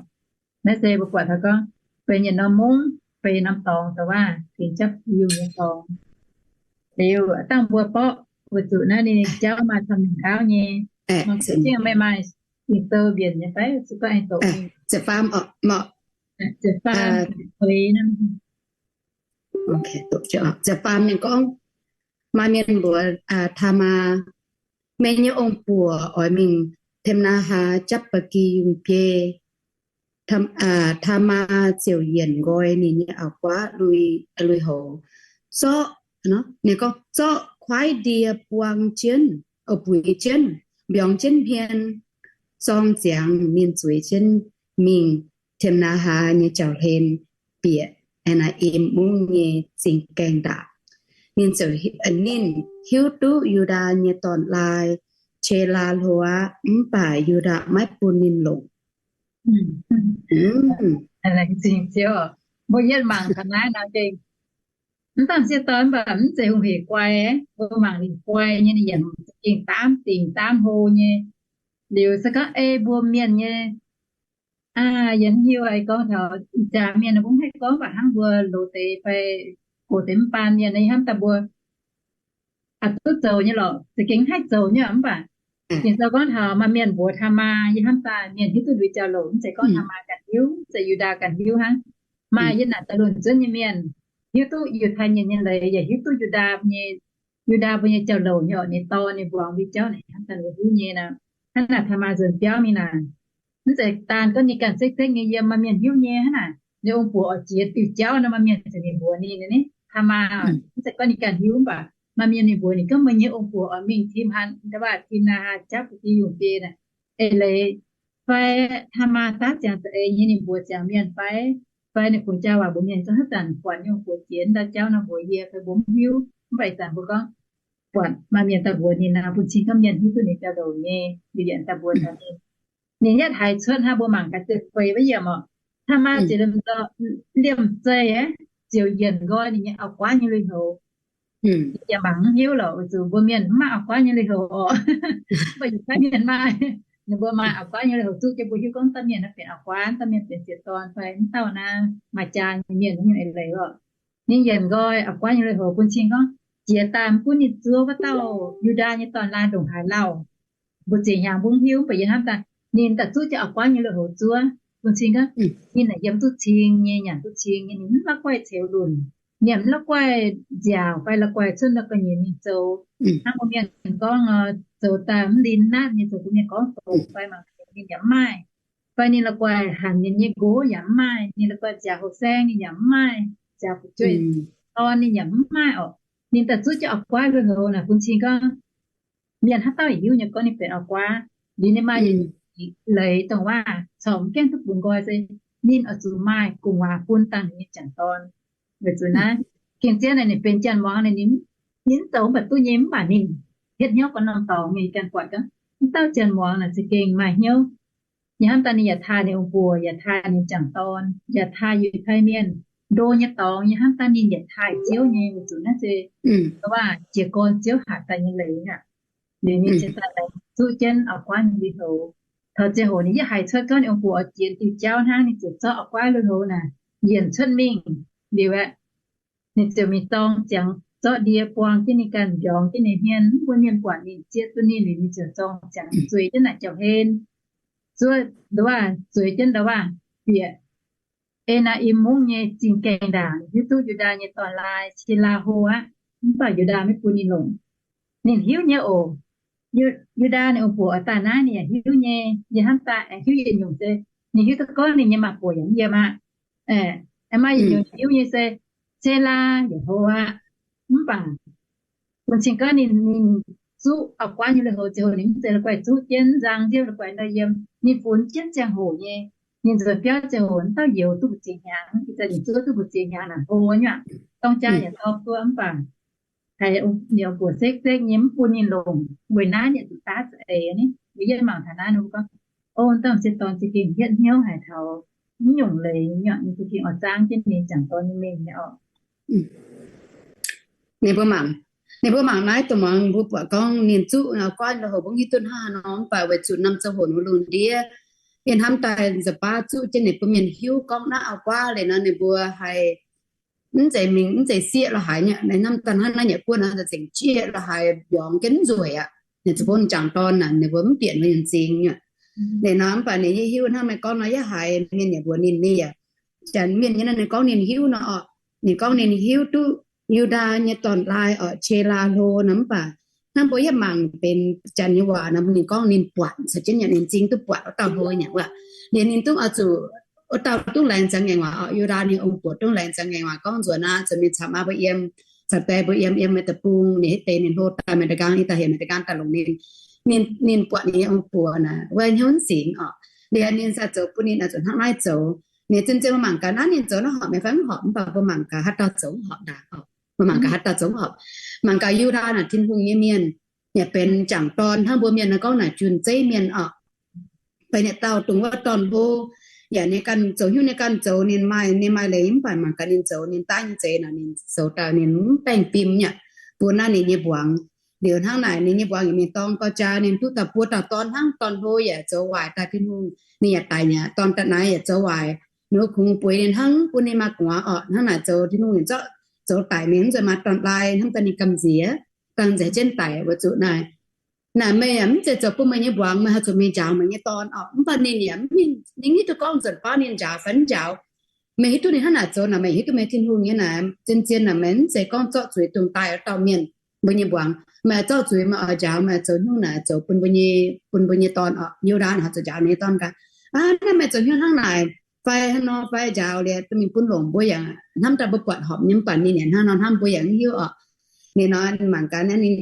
Naaiv se mbuo buatc taux gorngv benx yietc norm mungv, benx norm dorngx dongh waac tengx japv yungh nyei dorngx. Liuz dangh mbuo borqv weic zuqc naaiv ninh jauv maaih camv nyungc gauv nyei, mangc gaax zingh meih maaih Ging-Sou mbienc nyei fai se gorngv aengx doqc mingh. Ziepc faam ninh gorngv, maaih mienh mbuox Taamaa, meih nyei ong-buoc oix mingh Tim^naa^haa japv ba'gi yungh biei. Taamaa ziouc yienc nqoi ninh nyei auv-guaav lui-houx, zorqv, ninh gorngv, zorqv kuaaiv ndie buang jienv, buix jienv, mbiorngz jienv hmien, zorng ziangx ninh zueiz jienv mingh Tim^naa^haa nyei jauv-hlen, bieqc Aa^naa^im Mungv nyei zingh gaengh ndaangc. Ninh ziouc, ninh hiuv duqv Yu^ndaa nyei dorn-laai, Qelaa, hlo aqv, mv baac Yu^ndaa maiv bun ninh longc. Mbuo yietv mangc taux naaiv nor gengh, mv dangh sieqv dorn mv baac mv zeiz hungh heic guai. Mbuo mangc ninh guai nyei, ninh yaac za'gengh daamv dingc daamv hlo nyei. Liuz se gorngv ei mbuo mienh nyei, yaac hiuv haiz gorngv taux ih jaax mienh mbuo mv haih gorngv, mv baac hnangv mbuo loz deix fai gox deix mv baan mienh hnamv daaih mbuo aqc duqv zoux nyei lorqc, za'gengh haih zoux nyei mv baac Ging-Sou gorngv taux maaih mienh mbuox Taamaa, yie hnamv daaih mienh hiuv duqv liuz jauv-louc, mv zeiz gorngv Taamaa ganh hiuv, mv zeiz Yu^ndaa ganh hiuv hnangv. Maaih yiem naaic daaih luonc zuonv nyei mienh hiuv duqv Yiutai Mienh nyei leiz, yaac hiuv duqv Yu^ndaa nyei, Yu^ndaa mbuo nyei jauv-louc nyei orqc, ninh dorn ninh mbuangz mbuo jauv naaic hnamv daaih mbuo hiuv nyei nor. Hnangv naaic Taamaa nzuonx biauv mingh naaic, mv zeiz daan gorngv ninh ganh sekv-sekv nyei yiem, maaih mienh hiuv nyei hnangv naaic. Ninh ong-buoc oix jiex diuh jauv nor, maaih mienh ziouc ninh mbuox ninh, Taamaa, mv zeiz gorngv ninh ganh hiuv mv baac maaih mienh ninh mbuox ninh gorngv meih nyei ong-buoc oix mingh Tim^naa^haa japv ba'gi yungh biei naaic, eix leiz fai Taamaa daav ziangx za'eix nyei, ninh mbuox ziangx mienh fai, fai ninh kungx jaa waac mbuox mienh gorngv haaix zanc buatc nyei ong-buoc jiex ndau jauv nor mbuox yie fai, mbuo mv hiuv. Mv baac ih zanc mbuo gorngv buatc maaih mienh daaih mbuox ninh nor, bun cing gorngv mienh hiuv duqv ninh jauv-louc nyei, liuz yaac daaih mbuox taux ninh. Ninh yietv haiz cuotv hnangv, mbuo mangc gaax ziepc feix wuov yiemc oc. Taamaa ziouc liemh zeih aqv, ziouc yienc nqoi ninh nyei auv-guaav nyei lui-houx. Yie mangc mv hiuv lorqc, weic zuqc mbuo mienh mv maaih auv-guaav nyei lui-houx oc. Mv baac Yiutai Mienh maaih. Ninh mbuo maaih auv-guaav nyei lui-houx, zuqv jienv mbuo hiuv gorngv dauh mienh naaiv benx auv-guaav, dauh mienh benx ziex dorn fai mv dauh naaiv maaih jaa nyei mienh nyungc eix leiz oc. Ninh yienc nqoi auv-guaav nyei lui-houx bun cing gorngv jiex daaih mv gunv ninh zuov wuov dauh Yu^ndaa nyei dorn-laai ndongc haaix lauh, mbuo ziex hnyangx mbuo mv hiuv, mv baac yie hnamv daaih ninh daaih zuqv jienv auv-guaav nyei lui-houx zuov bun cing gorngv ninh naaic yiem duqv cing nyei, nyanc duqv cing nyei, ninh mv la'guaih ceux lunc, ninh yaac mv la'guaih nziaauc fai la'guaih cuotv ndau ga'nyiec mingh zoux. Hnangv mbuo mienh gorngv zoux daaih mv linh natv nyei, zoux bun mienh gorngv doqc fai mangc ninh yaac mv maaih. Fai ninh la'guaih hanc ninh nyei nqox yaac mv maaih, ninh la'guaih nziaauc houh saeng ninh yaac mv maaih, nziaauc fu'jueiv dorn ninh yaac mv maaih oc. Ninh daaih zuqv jienv auv-guaav lui-houx naaic bun cing gorngv mienh haaix dauh hiuv nyei gorngv ninh benx auv-guaav. Liuz ninh maaih yietc leiz dongh waac corc mv gaengh duqv bungx nqoi se ninh oix zuqc maaih gu'nguaaz bun dangh ninh nyei jangc dorn. Weic zuqc naaiv gengh zien naaic ninh benx janx-muangz naaic, ninh mv zoux mv baac duqv nyei, mv baac ninh hietv hnyouv gorngv norm dorngx mingh ganh buatc gorngv mv dauh janx-muangz naaic za'gengh maaih hnyouv. Yie hnamv daaih ninh yaac taaih ninh ong-buoc, yaac taaih ninh jangc dorn, yaac taaih Yiutai Mienh ndo nyei dorngx. Yie hnamv daaih ninh yaac taaih Ziouv nyei, weic zuqc naaiv se waac jiez gorn Ziouv hatc daaih nyei leiz aqv. Liuz ninh ziouc daaih zuqv jienv auv-guaav nyei lui-houx. Taux ziangh hoc ninh yietv haiz cuotv gorngv ninh ong-buoc oix jiex diuh jauv hnangv, ninh ziouc zorqv auv-guaav lui-houx naaic yienc cuotv mingh. Liuz aeqv, ninh ziouc mingh dorng ziangx zorqv ndie buang jienv ninh ganh mbiorngz jienv ninh hmien. Mv bun mienh buatc ninh, zieqv duqv ninh liuz ninh ziouc zorng ziangx zueiz jienv naaic jauv-hlen, zuov ndau waac, zueiz jienv ndau waac, bieqc Aa^naa^im Mungv nyei zingh gaengh ndaangc, hiuv duqv Yu^ndaa nyei dorn-laai Silaa hlo aqv, mv baac Yu^ndaa maiv bun ninh longc. Ninh hiuv nyei oc. Yu^ndaa ninh ong-buoc oix daaih naaiv ninh yaac hiuv nyei. Yie hnamv daaih aengx hiuv yietc nyungc se ninh hiuv duqv gorngv ninh nyei maa-buoc yaac mv yiem aqv. Aengx maaih yietc nyungc hiuv nyei se Silaa yaac hlo aqv. Mv baac bun cing gorngv ninh, ninh zuqv auv-guaav nyei lui-houx ziangh hoc, ninh mv zeiz la'guaih zuqv jienv nzang njiemv la'guaih nor yiem. Ninh funx jienv ziangh hoc nyei, ninh nzuonx biauv ziangh hoc, dauh youz duqv mbu'ziex hnyangx, ih zanc ninh zuov duqv mbu'ziex hnyangx naaic hlo nyei aqv. Dorng jaa yaac dorng duqv mv baac haiz ninh buoc sekv-sekv nyei, mv bun ninh longc, weic naaiv ninh zuqc daav za'eix ni. Mbuo yie mangc taux naaiv ninh mbuo gorngv, o, dauh m'sieqv dorn za'gengh hietv hnyouv haic taux mv nyungc leiz nyei, ninh za'gengh oix zaangv jienv ninh jangc dorn nyei mengh nyei oc. Ninh mbuo mangc, ninh mbuo mangc naaiv dongh muangx mbuo buatc gorngv ninh zuqv auv-guaav lui-houx mbuo hiuv duqv hnangv haaix nor, mv baac weic zuqc norm ziangh hoc ninh mbuo lungh ndiev yie hnamv daaih nza'baav zuqv jienv ninh mbuo mienh hiuv gorngv naaiv auv-guaav liuz nor ninh mbuo haih mv zeiz mingh, mv zeiz sieqv lorz haaix nyungc. Hnamv daaih hnangv naaiv nyei guon nor, za'gengh jieqv lorz haaix mbiorngz jienv nzueic aqv. Ninh zuqc bun jangc dorn naaic ninh mbuo mv bieqc mbuo nyei m'zing nyei. Liuz nor mv baac ninh yie hiuv hnangv meih gorngv nor, yaac haiz mienh yaac mbuox ninh, ninh yaac, janx mienh nyei nor ninh gorngv ninh hiuv nor oc, ninh gorngv ninh hiuv duqv Yu^ndaa nyei dorn-laai oc, Qeqlaa hlo nor. Mv baac hnangv mbuo yaac mangc benx janx nyei waac nor, ninh gorngv ninh buatc, caux jienv yaac ninh m'zing duqv buatc wuov dauh hlo nyei wuov. Liuz ninh duqv oix zuqc, wuov dauh duqv laengz ziangx ngaengc waac oc, Yu^ndaa nyei ong-buoc duqv laengz ziangx ngaengc waac gorngv nzuonx aqv, zuqc mingh caux maa mbuo yiem, caux deix mbuo yiem, yiem meih deic-bung. Ninh hitv deix ninh hlo daaih meih daaih gangv, yie daaih heuc meih daaih gangv daaih longc ninh. Ninh, ninh buatc ninh nyei ong-buoc naaic wuov hnyouv mv singx oc. Liuz ninh sa zoux bun ninh oix zuqc hnangv naaiv zoux. Ninh zien-zien mbuo mangc gaax naaiv ninh zoux naaiv horpc meih fai mv horpc, mv baac mbuo mangc gaax haaix dauh zoux mv horpc ndaangc oc. Mbuo mangc gaax haaix dauh zoux mv horpc. Mangc gaax Yu^ndaa naaic Tin-Hungh nyei mienh, yaac benx jangc dorn hnangv mbuo mienh nor gorngv naaic jun-zeiv mienh oc. Benx yietc dauh dongh wuov dorn-hlo, yaac ninh ganh zoux hnyouv ninh ganh zoux, ninh maaih, ninh maaih leiz mv baac mangc gaax ninh zoux, ninh daav nyei zeix naaic ninh zoux daaih ninh mv baengh fim nyei, bun naaiv ninh nyei mbuangz. Liuz hnangv naaic ninh nyei mbuangz yaac mingh dorng gau jaa, ninh duqv dauh buo dauh dorn hnangv. Dorn-hlo yaac zoux waaic daaih Tin-Hungh, ninh yaac daic nyei. Dorn da'naaiv yaac zoux waaic, ninh kungx bueix ninh hnangv, bun ninh maaih gu'nguaaz orqc. Hnangv naaic zoux Tin-Hungh ninh zorqv zoux daic mingh, mv zeiz maaih dorn-laai hnangv daaih ninh gamh nziex, gamh nziex jienv daic weic zuqc naaic, naaic meih yaac mv zeiz zoux bun meih nyei mbuangz, meih haih zuqc mingh njaaux meih nyei dorn orqc. Mv baac ninh yaac mv, ninh hiuv duqv gorngv nzunc baav ninh njaaux fai mv njaaux. Meih hiuv duqv ninh hnangv naaic zoux naaic, meih hiuv duqv meih Tin-Hungh nyei naaic, zien-zien naaic meih mv zeiz gorngv zorqv zuiz dongh daaih dauh mienh, mbuo nyei mbuangz. Meih zorqv zuiz meih oix njaaux, meih oix zoux hnyouv naaic zoux bun mbuo nyei, bun mbuo nyei dorn orqc. Yu^ndaa naaic haih zuqc njaaux ninh nyei dorn gaax, aa, naaiv meih zoux hnyouv hnangv naaic fai hnangv nor fai njaaux liuz mingh bun longc mbuo yaac hnamv daaih mbuo buatc horpc nyei, mv baac ninh yaac hnangv nor hnamv mbuo yaac mv hiuv orqc. Ninh nor mangc gaax naaiv ninh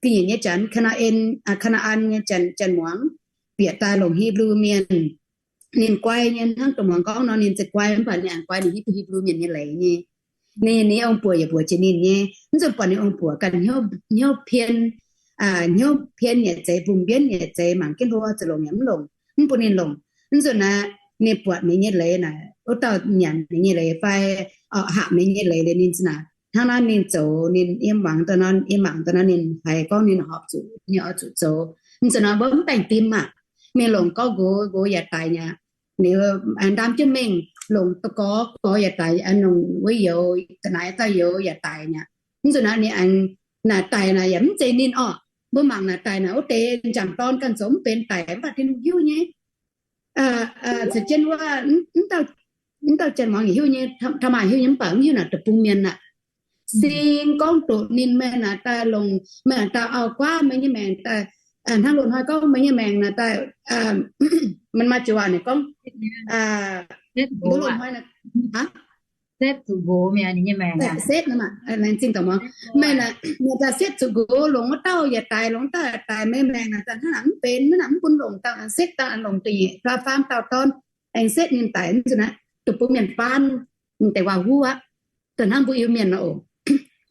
ga'nyiec nyei janx, Kaa^naa^en, Kaa^naa^an nyei janx, janx muangx, bieqc daaih longc Hipv^lu Mienh. Ninh guai nyei hnangv dongh muangx gorngv nor ninh za'guai, mv baac ninh aengx guai ninh hiuv duqv Hipv^lu Mienh nyei leiz nyei. Ninh, ninh nyei ong-buoc yaac mbuox jiex ninh nyei. Mv zuqc buatc ninh ong-buoc ganh hnyouv, hnyouv pien, hnyouv pien yaac zeiz, mbungh mbienv yaac zeiz, mangc jienv hlo zuqc longc yaac mv longc, mv bun ninh longc. Mv zuqc naaic ninh buatc ninh nyei leiz naaic, wuov dauh nyanc ninh nyei leiz fai, orqc, hapc ninh nyei leiz liuz ninh za'naaic hnangv naaiv ninh zoux, ninh yiem muangx daaih nor, yiem mangc daaih nor ninh haiz gorngv ninh horpc zuqc, ninh oix zuqc zoux. Mv zuqc nor mbuo mv baengh fim aqv. Mingh longc gorx nqox, nqox yaac daic nyei. Liuz ndaam jienv mengh longc da'gorx, gorx yaac daic, longc wuov youz, da'naaiv dauh youz yaac daic nyei. Mv zuqc naaic ninh aengx naaic daic naaic yaac mv zeiz ninh orqc. Mbuo mangc naaic daic naaic wuov deix njang dorn ganh zoux mv benx daic mv baac Tin-Hungh hiuv nyei. Caux jienv wuov, mv dauh janx muangx yaac hiuv nyei, taux maaih hiuv nyei mv baac mv hiuv naaic deic-bung mienh aqv. Sing gorngv doqc ninh, meih naaic daaih longc, meih naaic daaih auv-guaav meih nyei maengc daaih, hnangv loz-hnoi gorngv meih nyei maengc naaic daaih, maiv maaih joux waac naaic gorngv, mbuo loz-hnoi, setv zuqc nqox, laengz zingh daaih muangx, meih naaic daaih setv zuqc nqox, longc wuov dauh yaac daic, longc wuov dauh yaac daic, meih maengc naaic daaih hnangv naaic mv benx, hnangv naaic mv bun longc, dangh setv dangh longc da'nyeic faam dauh dorn, aengx setv ninh daic. Mv zuqc naaic deic-bung mienh baan, deix waac-huv aqv. Da'hnangv mbuo Iu-Mienh nor oc,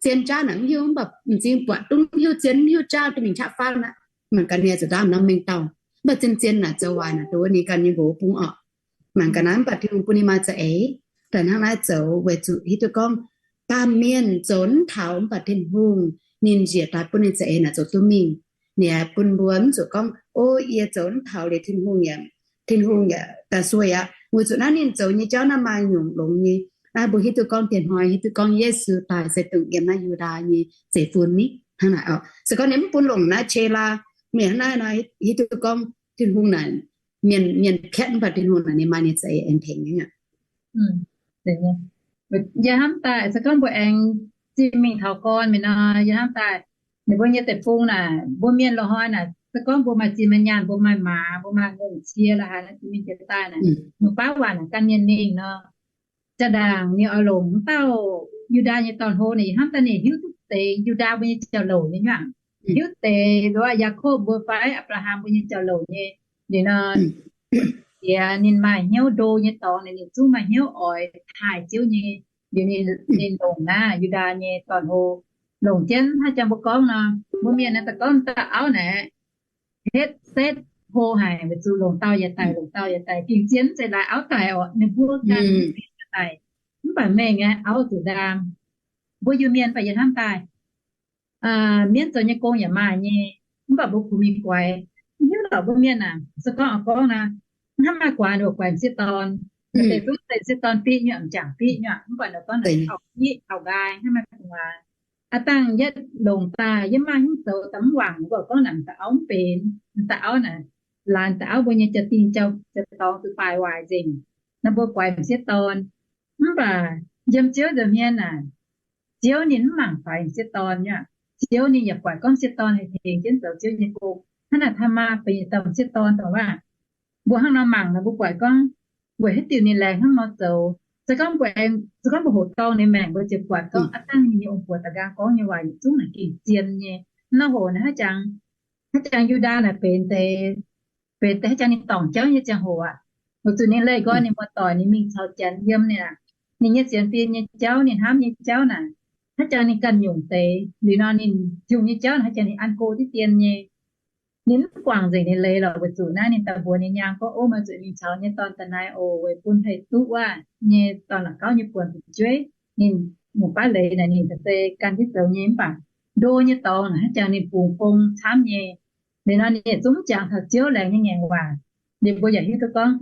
zien jaav naaic mv hiuv, mv baac m'zing buatc dungv hiuv, zien mv hiuv jaav, duqv mingh qaqv faanv aqv. Mangc gaax ninh zuqc ndaamv norm mengh dauh, mv baac zien-zien naaic zoux waaic naaic dongh wuov ninh ganh nyei nqox bung orqc. Mangc gaax naaiv mv baac Tin-Hungh bun ninh maaih za'eix daaih hnangv naaiv zoux, weic zuqc hiuv duqv gorngv baamh mienh zoux mv taux, mv baac Tin-Hungh ninh njiec daaih bun ninh za'eix naaic zoux duqv mingh. Ninh bun mbuo mv zuqc gorngv, o, yie zoux mv taux liuz Tin-Hungh yaac, Tin-Hungh yaac da'sueih aqv. Weic zuqc naaiv ninh zoux nyei jauv naaiv maaih nyungc longx nyei. Naaiv mbuo hiuv duqv gorngv diex hnoi hiuv duqv gorngv Yesu daaih se dongh yiem naaiv Yu^ndaa nyei zeiv-fun ni hnangv naaic oc. Se gorngv ninh mv bun longc naaiv Qeqlaa, mienh hnangv naaiv nor hiuv duqv gorngv Tin-Hungh naaic, mienh, mienh piatv mv baac Tin-Hungh naaic ninh maaih ninh za'eix aengx tengx nyei. Yie hnamv daaih se gorngv mbuo aengx zinh mingh taux gorn mingh nor, yie hnamv daaih ninh mbuo nyei deic-bung naaic, mbuo mienh loz-hnoi naaic, se gorngv mbuo maaih zinh maaih nyaanh, mbuo maaih maaz, mbuo maaih ngongh cie la'haaix, zinh mingh jiex daaih naaic, mbuo baav waac naaic gan mienh mingh nor, za'ndaangc ninh oix longc wuov dauh Yu^ndaa nyei dorn-hlo naaic, yie hnamv daaih ninh hiuv duqv deix Yu^ndaa mbuo nyei jauv-louc nyei nyuangc, hiuv deix nduov Yaakopv mbuo fai Apc^laa^ham mbuo nyei jauv-louc nyei. Liuz nor, diex ninh maaih hnyouv ndo nyei dorngx, ninh zungv maaih hnyouv oix taaih Ziouv nyei. Liuz ninh longc naaiv Yu^ndaa nyei dorn-hlo, longc jienv hnangv jang mbuo gorngv nor, mbuo mienh naaiv daaih gorngv dauh auv naaic, hetv setv hlo haic, weic zuqc longc dauh yaac daic, longc dauh yaac daic, gengh zien mv zeiz laaix auv daic orqc, ninh mbuo ganh daic. Mv baac mengh nyei auv zuqc ndaam. Mbuo Iu-Mienh mv baac yie hnamv daaih, mienv zoux nyei gong yaac maaih nyei, mv baac mbuo kungx mingh guaix. Mv hiuv lorqc mbuo mienh aah, se gorngv oix gorngv naaic, hnamv maaih guaax ninh mbuo guaix m'sieqv dorn, deix zungv deix m'sieqv dorn biqv nyuoqc, m'jangc biqv nyuoqc, mv baac ninh gorngv naaic auv-biqv auv-nqaai hnangv maaih guaax. Aav dangh yie longc daaih yie maaih hnyouv zoux daaih mv wangc, mbuo gorngv naaic m'daaih auv mv benx, m'daaih auv naaic, laanh daaih auv mbuo nyei jaa-dingh jaa-dorngx zuqc faix waaic nzengc, nor mbuo guaix m'sieqv dorn. Mv baac yiem Ziouv nza'hmien naaic, Ziouv ninh mv mangc faix m'sieqv dorn nyei. Ziouv ninh yaac buatc gorngv m'sieqv dorn haih tengx jienv zoux Ziouv nyei gong. Hnangv naaic Taamaa benx yietc dauh m'sieqv dorn dongh waac, mbuo hnangv nor mangc nor mbuo buatc gorngv weic haaix diuc ninh laengz hnangv nor zoux. Se gorngv mbuo, se gorngv mbuo hoqc dorngh ninh maengc, mbuo ziouc buatc gorngv aav dangh ninh nyei ong-buoc da'nqaang gorngv nyei waac yietc zungv naaic gengh zien nyei. Nor hoc naaic hnangv jangx, hnangv jangx Yu^ndaa naaic benx deix, benx deix hnangv jangx ninh dorngc jauv nyei ziangh hoc aqv. Weic zuqc ninh leih nqoi ninh muoz-doic ninh mingh caux Janx yiem ninh aqv. Ninh nyei sienx fim nyei jauv, ninh hnamv nyei jauv naaic, hnangv jangx ninh ganh nyungc deix. Liuz nor ninh hiungh nyei jauv naaic hnangv jangx ninh an go diqv dien nyei. Ninh mv guangc nzengc ninh leiz lorqc, weic zuqc naaiv ninh daaih mbuox ninh nyaang gorngv, Ov, meih zuqc mingh caux nyei dorn da'naaiv oc, weic bun haih duqv wuov nyei dorn la'gauv nyei buonc fu'jueiv. Ninh nyungc baav leiz naaic ninh daaih se gan jienv zoux nyei, mv baac ndo nyei dorngx naaic hnangv jangx ninh bungx gong camv nyei. Liuz nor ninh yietc zungv mv jangx taux Ziouv laengz nyei ngaengc waac. Liuz mbuo yaac hiuv duqv gorngv,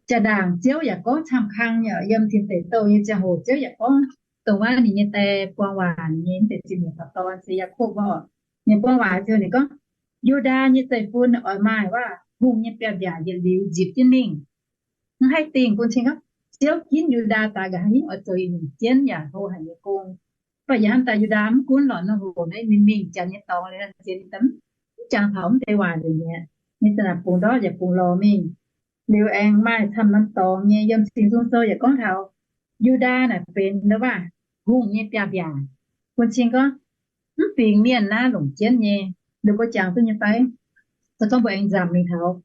jaa-ndaangc Ziouv yaac gorngv camv kang nyei, yiem Tin Deic Douh nyei ziangh hoc Ziouv yaac gorngv dongh wuov ninh nyei die buang waac nyei mv deix zinh nyeic faaux dorn se Yaakopv oc. Ninh buang waac ziouc ninh gorngv, Yu^ndaa nyei zeiv-fun oix maaih wuov hungh nyei biaav-mbiaac yietc liuz nzipc jienv mingh. Mv haih dingh bun cing gorngv Ziouv ginv Yu^ndaa daaih nqa'haav hingv oix zoux yietc nyungc jienv yaac hlo haic nyei gong. Mv baac yaac hnamv daaih Yu^ndaa mv gunv lorqc, nor hoc naaiv ninh mingh Janx nyei dorngx liuz, ninh mv jangx taux mv deix waac nzengc mi'aqv. Ninh za'naaic bungx ndortv yaac bungx lorz mingh. Liuz aengx maaih camv norm dorngx nyei yiem Singx Nzung Sou yaac gorngv taux Yu^ndaa naaic benx ndau wuov hungh nyei biaav-mbiaac. Bun cing gorngv mv fingx mienh naaiv longc jienv nyei. Liuz mbuo jangx duqv nyei fai? Se gorngv mbuo aengx nzamc mingh taux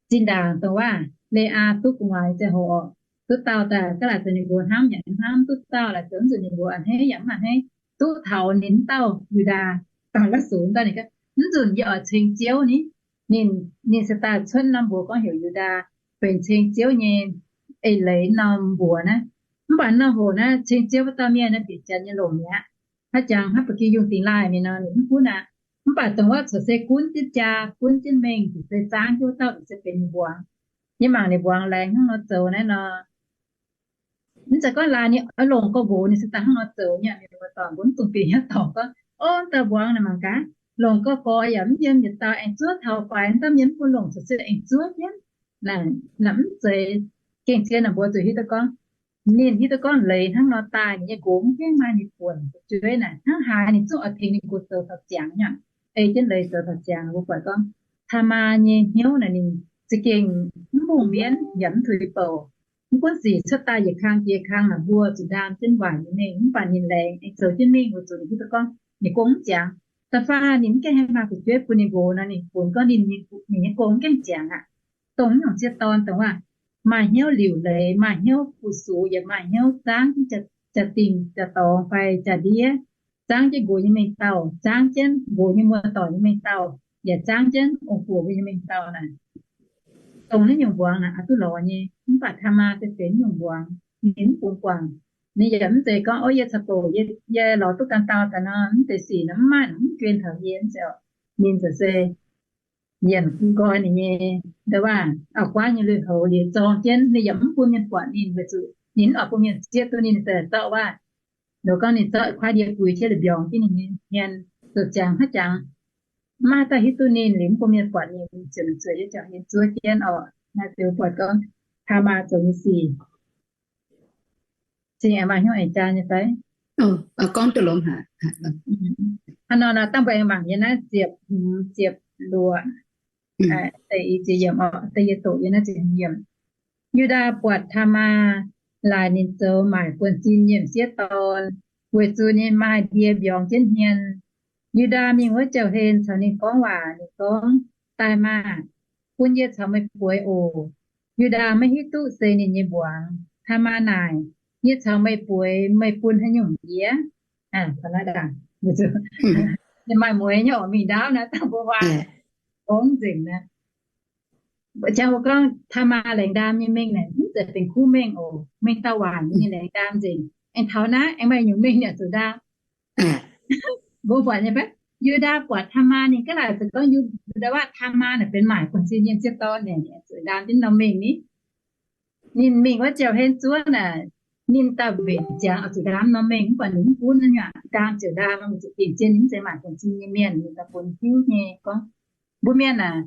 zinh ndaangc dongh wuov Le^aa duqv gu'nguaaz ziangh hoc oc, duqv dauh daaih gaav laaic zoux ninh mbuox hnamv yaac hnamv, duqv dauh laaic zoux mv nzunc ninh mbuox a'hneiv yaac mv a'hneiv, duqv taux ninh mv dauh Yu^ndaa daaih la'sux daaih ninh gorngv, Mv nzunc yie oix ceng Ziouv ni. Ninh, ninh se daaih cuotv norm mbuox gorngv heuc Yu^ndaa benx ceng Ziouv nyei eix leiz norm mbuox naaiv. Mv baac nor hoc naaiv ceng Ziouv wuov dauh mienh naaiv bieqc Janx nyei lomc mi'aqv. Hnangv jangx hnangv ba'gi yungh dingx laaih mingh nor ninh mv gunv aqv. Mv baac dongh wuov corc se gunv jienv jaa, gunv jienv mengh, ziouc se zaangv jienv wuov dauh ziouc se benx ninh mbuangz. Yie mangc ninh mbuangz laengz hnangv nor zoux naaiv nor, mv zeiz gorngv laaix ninh oix longc gorx-nqox ninh se daaih hnangv nor zoux nyei. Mienh muoz-doic mbuo mv dungx bieqc hnyouv dorngc gorngv, Ov, dauh mbuangz naaic mangc gaax, longc gorx-nqox yaac mv yiem yietc dauh aengx zuov taux faix, dauh mienh mv bun longc corc se aengx zuov jienv. Naaic mv zeiz. Gengh zien naaic mbuo zuqc hiuv duqv gorngv, ninh hiuv duqv gorngv leiz hnangv nor daaih, ninh nyei nqox mv gaengh maaih ninh buonc fu'jueiv naaic, hnangv haaix ninh zungv oix tengx ninh nqox zoux taux ziangx nyei. Ei jienv leiz zoux taux ziangx, mbuo buatc gorngv Taamaa nyei hnyouv naaic ninh za'gengh mv mbungh mienv yaac mv tuix bouc. Mv gunv sic cuotv daaih yietc kang jiex kang naaic mbuo zuqc ndaam jienv waaic nyei mingh, mv baac ninh laengz aengx zoux jienv mingh weic zuqc ninh hiuv duqv gorngv ninh gong mv ziangx. Da'faanh ninh mv gaengh haih maaih fu'jueiv bun ninh nqox nor, ninh funx gorngv ninh, ninh nyei gong mv gaengh ziangx aqv. Dongh naaiv nyungc m'sieqv dorn dongh wuov maaih hnyouv liuc leiz, maaih hnyouv fu-sux, yaac maaih hnyouv zaangv jienv jaa-dingh jaa-dorngx fai jaa-ndiev, zaangv jienv nqox nyei mengh dauh, zaangv jienv nqox nyei muoz-doic nyei mengh dauh, yaac zaangv jienv ong-buoc mbuo nyei mengh dauh naaic. Dongh naaiv nyungc mbuangz naaic oix duqv lorz nyei. Mv baac Taamaa se benx naaiv nyungc mbuangz, ninh mv bungx guangc. Ninh yaac mv zeiz gorngv, Ov, yie caux bouc, yie lorz duqv ganh dauh daaih nor, mv deix sic nor mv maaih, mv juenh taux yie, mv zeiz oc. Ninh ziouc se yienc nqoi ninh nyei, ndo waac, auv-guaav nyei lui-houx liuz zorng jienv. Ninh yaac mv bun mienh buatc ninh weic zuqc ninh mv oix bun mienh zieqv duqv ninh daaih zorqv waac. Nor gorngv ninh zorqv kuaaiv ndie guix jienv liuz mbiorngz jienv ninh nyei hmien, zoux ziangx haaix jangx, mv maaih dauh hiuv duqv ninh, liuz mv bun mienh buatc ninh, ziouc zueiz jienv, ziouc zuov jienv oc. Naaiv ziouc buatc gorngv Taamaa zoux nyei sic. Zingh aengx maaih hnyouv aengx jaa nyei fai? Gorngv duqv longx haic. Hnangv nor naaic dangh mbuo aengx mangc yiem naaiv ziepc hmz, ziepc luoqc, da'yietv doqc yiem naaiv ziepc hmz yiemc. Yu^ndaa buatc Taamaa laaic ninh zoux maaic buonv-sin nyei m'sieqv dorn. weic zuqc ninh maaih ndie mbiorngz jienv hmien. Yu^ndaa mingh wuov jauv-hlen caux ninh gorngv waac. Ninh gorngv, Daaih maah! Bun yie caux meih bueix oc. Yu^ndaa maiv hiuv duqv se ninh nyei mbuangz. Taa^maa naaic, Yie caux meih bueix, meih bun haaix nyungc yie? Ninh maaih mueiz nyei oc, mingh ndaauv naaic dangh mbuo waac gorngv nzengc naaic. Jangx mbuo gorngv Taa^maa laengz ndaam nyei mengh naaic mv zeiz benx kuv mengh oc. Mengh dauh waaic nyei, ninh laengz ndaam nzengc. Aengx taux naaiv aengx maaih nyungc mengh ninh zuqc ndaam. Mbuo buatc nyei fai? Yu^ndaa buatc Taa^maa, ninh gaav laaic zuqc gorngv Yu^ndaa waac Taa^maa naaic benx maaic buonv-sin nyei sieqv dorn naaic, zuqc ndaam jienv norm mengh ni. Ninh mingh wuov jauv-hlen zuov naaic, ninh dauh mbenc ziangx oix zuqc ndaam norm mengh, mv baac ninh mv gunv, ndaam ziouc ndaam, zuqc dingc zien ninh mv zeiz maaic buonv-sin nyei mienh. Ninh daaih bun hiuv nyei gorngv, Mbuo mienh aac,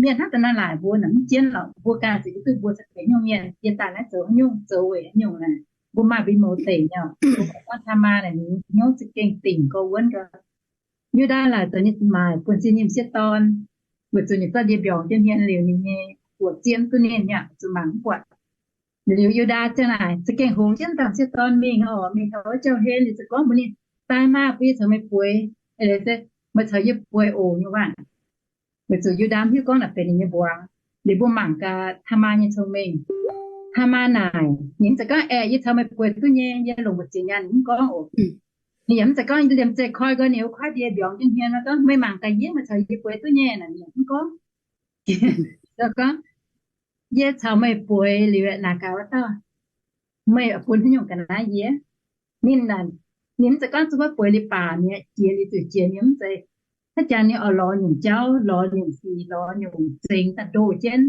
mienh hnangv da'naaiv laaic mbuo naaic mv jienv lorqc. Mbuo ganh ziouc hiuv duqv mbuo se benx haaix nyungc mienh, yie daaih naaiv zoux haaix nyungc, zoux weic haaix nyungc naaic. Mbuo maaih mbuo mouz deic nyei oc. Mbuo gorngv Taa^maa naaic ninh hnyouv za'gengh dingc gorx wuonv ndor. Yu^ndaa laaic zoux ninh maaic buonv-sin nyei sieqv dorn, weic zuqc ninh zorqv ndie mbiorngz jienv hmien liuz, ninh nyei buoz-zieqv duqv ninh nyei, zuqc mangc mv buatc. Liuz Yu^ndaa ziangh naaic za'gengh hungx jienv dangh sieqv dorn mingh oc. Mingh taux wuov jauv-hlen, ninh ziouc gorngv mbuox ninh, Daaih maah! Bun yie caux meih bueix, meih caux yie bueix oc, nyei waac. Weic zuqc Yu^ndaa mv hiuv gorngv naaic benx ninh nyei mbuangz. Liuz mbuo mangc gaax Taa^maa nyei cong-mengh. Taa^maa naaic, ninh ziouc gorngv, Aeqv, yie caux meih bueix duqv nyei. Yie longc mbu'ziex nyaanh mv gorngv oc. Ninh yaac mv zeiz gorngv liemh zeih koi nqoi ninh wuov kuaaiv ndie mbiorngz jienv hmien gorngv, Meih mangc gaax yie, meih caux yie bueix duqv nyei naaic, ninh yaac mv gorngv. Gorngv, Yie caux meih bueix liuz naaic gaax wuov dauh, meih bun haaix nyungc ga'naaiv yie? Ninh, ninh mv zeiz gorngv zuqc wuov bueix liuz baac mi'aqv, jiex liuz zuqc jiex mi'aqv, mv zeiz. Hnangv jangx ninh oix lorz nyungc jauv, lorz nyungc sic, lorz nyungc zengx daaih ndoh jienv,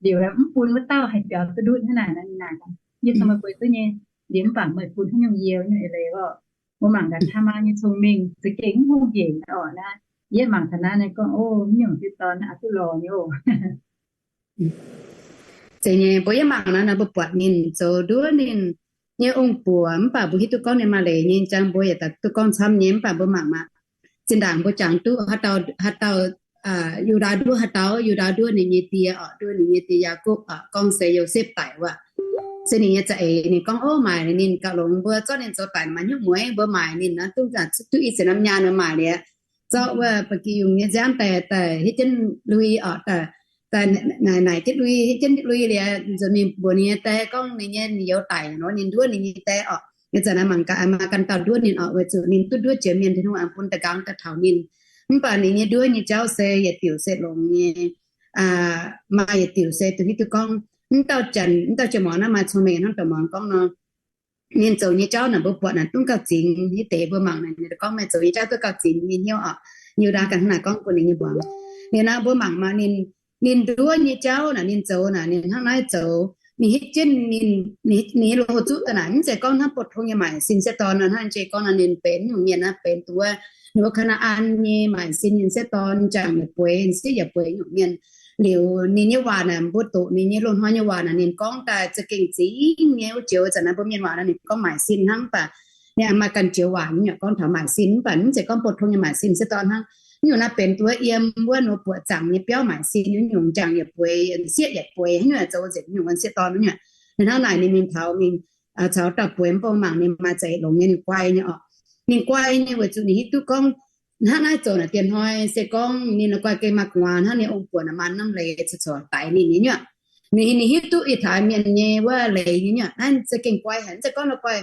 liuz mv bun wuov dauh haih biaux duqv ndutv hnangv naaic. Ninh naaic, Yie caux meih bueix duqv nyei, liuz mv baac meih bun haaix nyungc yie, nyungc eix leiz orqc. Mbuo mangc gaax Taa^maa nyei cong-mengh za'gengh mv hungh hec oc naaiv. Yie mangc taux naaiv naaiv gorngv, O, nyungc sieqv dorn aqc duqv lorz nyei oc. Zeiz nyei, mbuo yie mangc naaiv nor mbuo buatc ninh zoux nduov ninh nyei ong-buoc, mv baac mbuo hiuv duqv gorngv ninh maaih leiz nyei, jangx mbuo yaac duqv gorngv camv nyei, mv baac mbuo mangc maah. Zinh ndaangc mbuo jangx duqv haaix dauh, haaix dauh, Yu^ndaa nduov haaix dauh, Yu^ndaa nduov ninh nyei die oc, nduov ninh nyei die Yaakopv oc, gorngv se Yosepv daic wuov. Se ninh nyei za'eix ninh gorngv, O, maaic ninh gauh longx, mbuo zorqv ninh zoux daic maaih nyungc mueiz, mbuo maaic ninh nor duqv, duqv i ziepc norm nyaanh nor maaic liuz, zorqv wuov ba'gi yungh nyei nziaamv daaih, daaih hietv jienv lui oc, daaih, daaih naaic, naaic jienv lui, hietv jienv lui liuz, nzuonx mingh mbuox ninh nyei die gorngv ninh nyei youz daic nor, ninh nduov ninh nyei die oc. Ih zanc naaiv mangc gaax, maaih ganh dauh nduov ninh oc, weic zuqc ninh duqv nduov jiex mienh, Tin-Hungh aengx bun da'nqaang daaih taux ninh. Mv baac ninh nyei nduov nyei jauv se yietc diuc se longx nyei, maaih yietc diuc se duqv hiuv duqv gorngv, mv dauh janx, mv dauh jiex muangx naaiv maaih cong-mengh hnangv douc muangx gorngv nor. Ninh zoux nyei jauv naaic mbuo buatc naaic dungx gauh zingx. Hitv deix mbuo mangc naaic ninh gorngv meih zoux nyei jauv duqv gauh zingx nyei hnyouv oc. Yu^ndaa ganh hnangv naaic gorngv bun ninh nyei mbuangz. Liuz naaiv mbuo mangc maah, ninh, ninh nduov nyei jauv naaic ninh zoux naaic, ninh hnangv naaiv zoux, ninh hitv jienv ninh, ninh nyei loz-zuqv daaih naaic mv zeiz gorngv hnangv pou-tong nyei maaic sin sieqv dorn nor. Hnangv jiex gorngv nor ninh benx nyungc mienh naaiv benx duqv wuov, ninh wuov Kaa^naa^an nyei maaic sin nyei sieqv dorn, jangx yaac bueix, sieqv yaac bueix nyungc mienh. Liuz ninh nyei waac naaic mbuo doqc ninh nyei loz-hnoi nyei waac naaic ninh gorngv daaih za'gengh zingx nyei. Wuov joux zanc naaiv mbuo mienh waac naaic ninh gorngv maaic sin hnangv, mv baac ninh aengx maaih ganh joux waac nyei gorngv taux maaic sin, mv baac mv zeiz gorngv pou-tong nyei maaic sin sieqv dorn hnangv. Nyungc naaiv benx duqv wuov yiem wuov nor buoqc zaangc nyei biauv maaic sin, nyungc jangx yaac bueix, sieqv yaac bueix, nyungc zoux nzengc nyungc wuov sieqv dorn nyungc. Hnangv naaic ninh mingh taux mingh caux dauh bueix mv bung mangc ninh maaih za'eix longx nyei, ninh guai nyei oc. Ninh guai nyei weic zuqc ninh hiuv duqv gorngv hnangv naaiv zoux naaic dieh hnoi se gorngv ninh guai gengh maaih gu'nguaaz hnangv ninh ong-buoc naaic maaih norm leiz caux daix ninh nyei nyuoqc. Ninh, ninh hiuv duqv ih taux mienh nyei wuov leiz nyei nyuoqc. Naaiv se gengh guai haic, mv zeiz gorngv ninh guai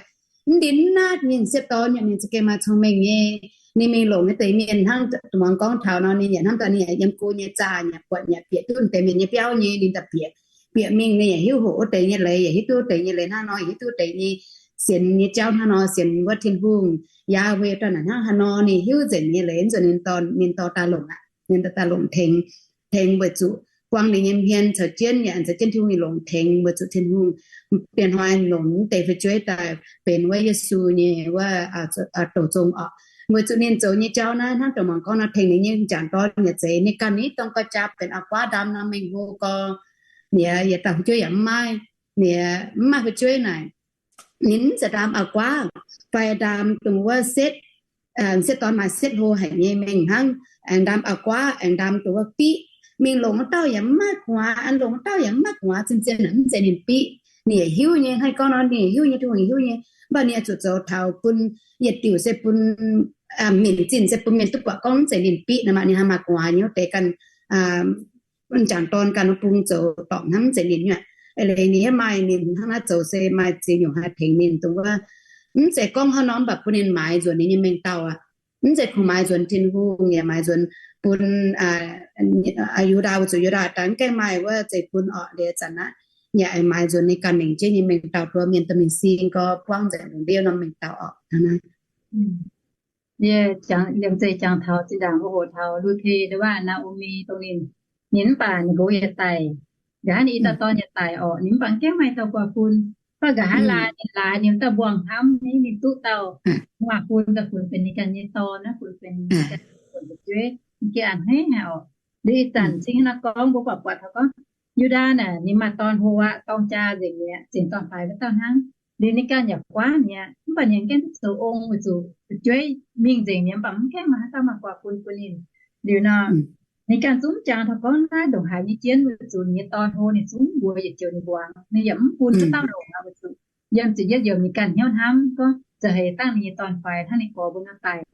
mv ndin naaiv mienh sieqv dorn nyei, ninh se gengh maaih cong-mengh nyei. Ninh mingh longc nyei deix mienh hnangv muangx gorngv taux nor, ninh yaac hnamv daaih ninh yaac yiem go nyei zaah yaac buatc yaac bieqc duqv deix mienh nyei biauv nyei, ninh daaih bieqc, bieqc mingh ninh yaac hiuv hoqc wuov deix nyei leiz, yaac hiuv duqv wuov deix nyei leiz hnangv nor, yaac hiuv duqv wuov deix nyei sienx nyei jauv hnangv nor, sienx wuov Tin-Hungh, Yahweh dauh naaic hnangv haaix nor, ninh hiuv nzengc nyei leiz. Nzunc ninh dorh, ninh dorh daaih longc aqv, ninh dorh daaih longc tengx, tengx weic zuqc buang ninh nyei hmien caux jienv, yaac caux jienv Tin-Hungh longc tengx weic zuqc Tin-Hungh dieh hnoi longc deix fu'jueiv daaih benx wuov Yesu nyei wuov douc zong oc. Weic zuqc ninh zoux nyei jauv naaiv hnangv douc muangx gorngv nor, tengx ninh nyei m'jangc dorn yaac zeiz, ninh ganh ni dorng gau jaa benx auv-guaav ndaam norm mengh hlo gau, ninh yietc dauh fu'jueiv yaac mv maaih, ninh mv maaih fu'jueiv naaic, ninh mv zeiz ndaam auv-guaav fai ndaam dongh wuov setv, setv dorn maaih setv hlo haic nyei mengh hnangv, aengx ndaam auv-guaav, aengx ndaam dongh wuov biqv. Mingh longc wuov dauh yaac mv maaih gu'nguaaz, an longc wuov dauh yaac mv maaih gu'nguaaz, zien-zien mv zeiz ninh biqv. ninh yaac hiuv nyei, hnangv gorngv nor ninh hiuv nyei, Tin-Hungh hiuv nyei. Mv baac ninh oix zuqc zoux taux bun yietc diuc se bun, minc zinh se bun mienh duqv buatc gorngv mv zeiz ninh biqv nor maah, ninh hnangv maaih gu'nguaaz nyei wuov deix ganh, m'jangc dorn ganh bung zoux dorngc hnangv mv zeiz ninh nyei. Eix leiz ninh yaac maaih ninh hnangv naaiv zoux se maaih ziex nyungc haih tengx ninh dongh wuov. Mv zeiz gorngv hnangv nor mv baac bun ninh maaiz nzuonx ninh nyei mengh dauh aqv. Mv zeiz kungx maaiz nzuonx Tin-Hungh, yaac maaiz nzuonx bun Yu^ndaa, weic zuqc Yu^ndaa daaih mv gaengh maaih wuov zeiv-fun orqc. Liuz zanc aqv, yaac maaiz nzuonx ninh ganh lengc jeiv nyei mengh dauh, tov mienh dorh mingh sing gorx buangv nzengc lungh ndiev norm mengh dauh orqc. Liemh zeih jangx taux zinh ndaangc mbuo hoqc taux Lu^te ndau wuov Naa^o^mi dongh ninh, ninh mv baac ninh nqox yaac daic, nqa'haav ninh i dauh dorn yaac daic orqc. Ninh mv baac mv gaengh maaih dauh guaax fun. Mv baac nqa'haav laaix ninh, laaix ninh dauh mbuangz hnamv nyei, ninh duqv dauh guaax fun, dauh funx benx ninh ganh nyei dorn, naaiv funx benx ninh ganh nyei fu'jueiv, ninh gengh a'hneiv haic orqc. Liuz ih zanc cing hnangv naaiv gorngv mbuo buatc buatc taux gorngv Yu^ndaa naaic ninh maaih dorn hlo aqv, dorng jaa nzengc mi'aqv, zengc dorn-faix wuov dauh hnangv. Liuz ninh ganh yaac guaav mi'aqv, mv baac ninh gengh duqv zoux ong weic zuqc fu'jueiv mingh nzengc mi'aqv, mv baac mv gaengh maaih haaix dauh maaih guaax fun bun ninh. Liuz nor, ninh ganh zungv jangx taux gorngv naaiv ndongc haaix nyei jienv weic zuqc ninh nyei dorn hlo, ninh zungv mbuox yietc joux ninh mbuangz, ninh yaac mv bun wuov dauh longc aqv weic zuqc yiem ziepc yietv youz ninh ganh hnyouv hnamv gorngv za'eix dangh ninh nyei dorn-faix hnangv ninh gorx mbuo nor daic.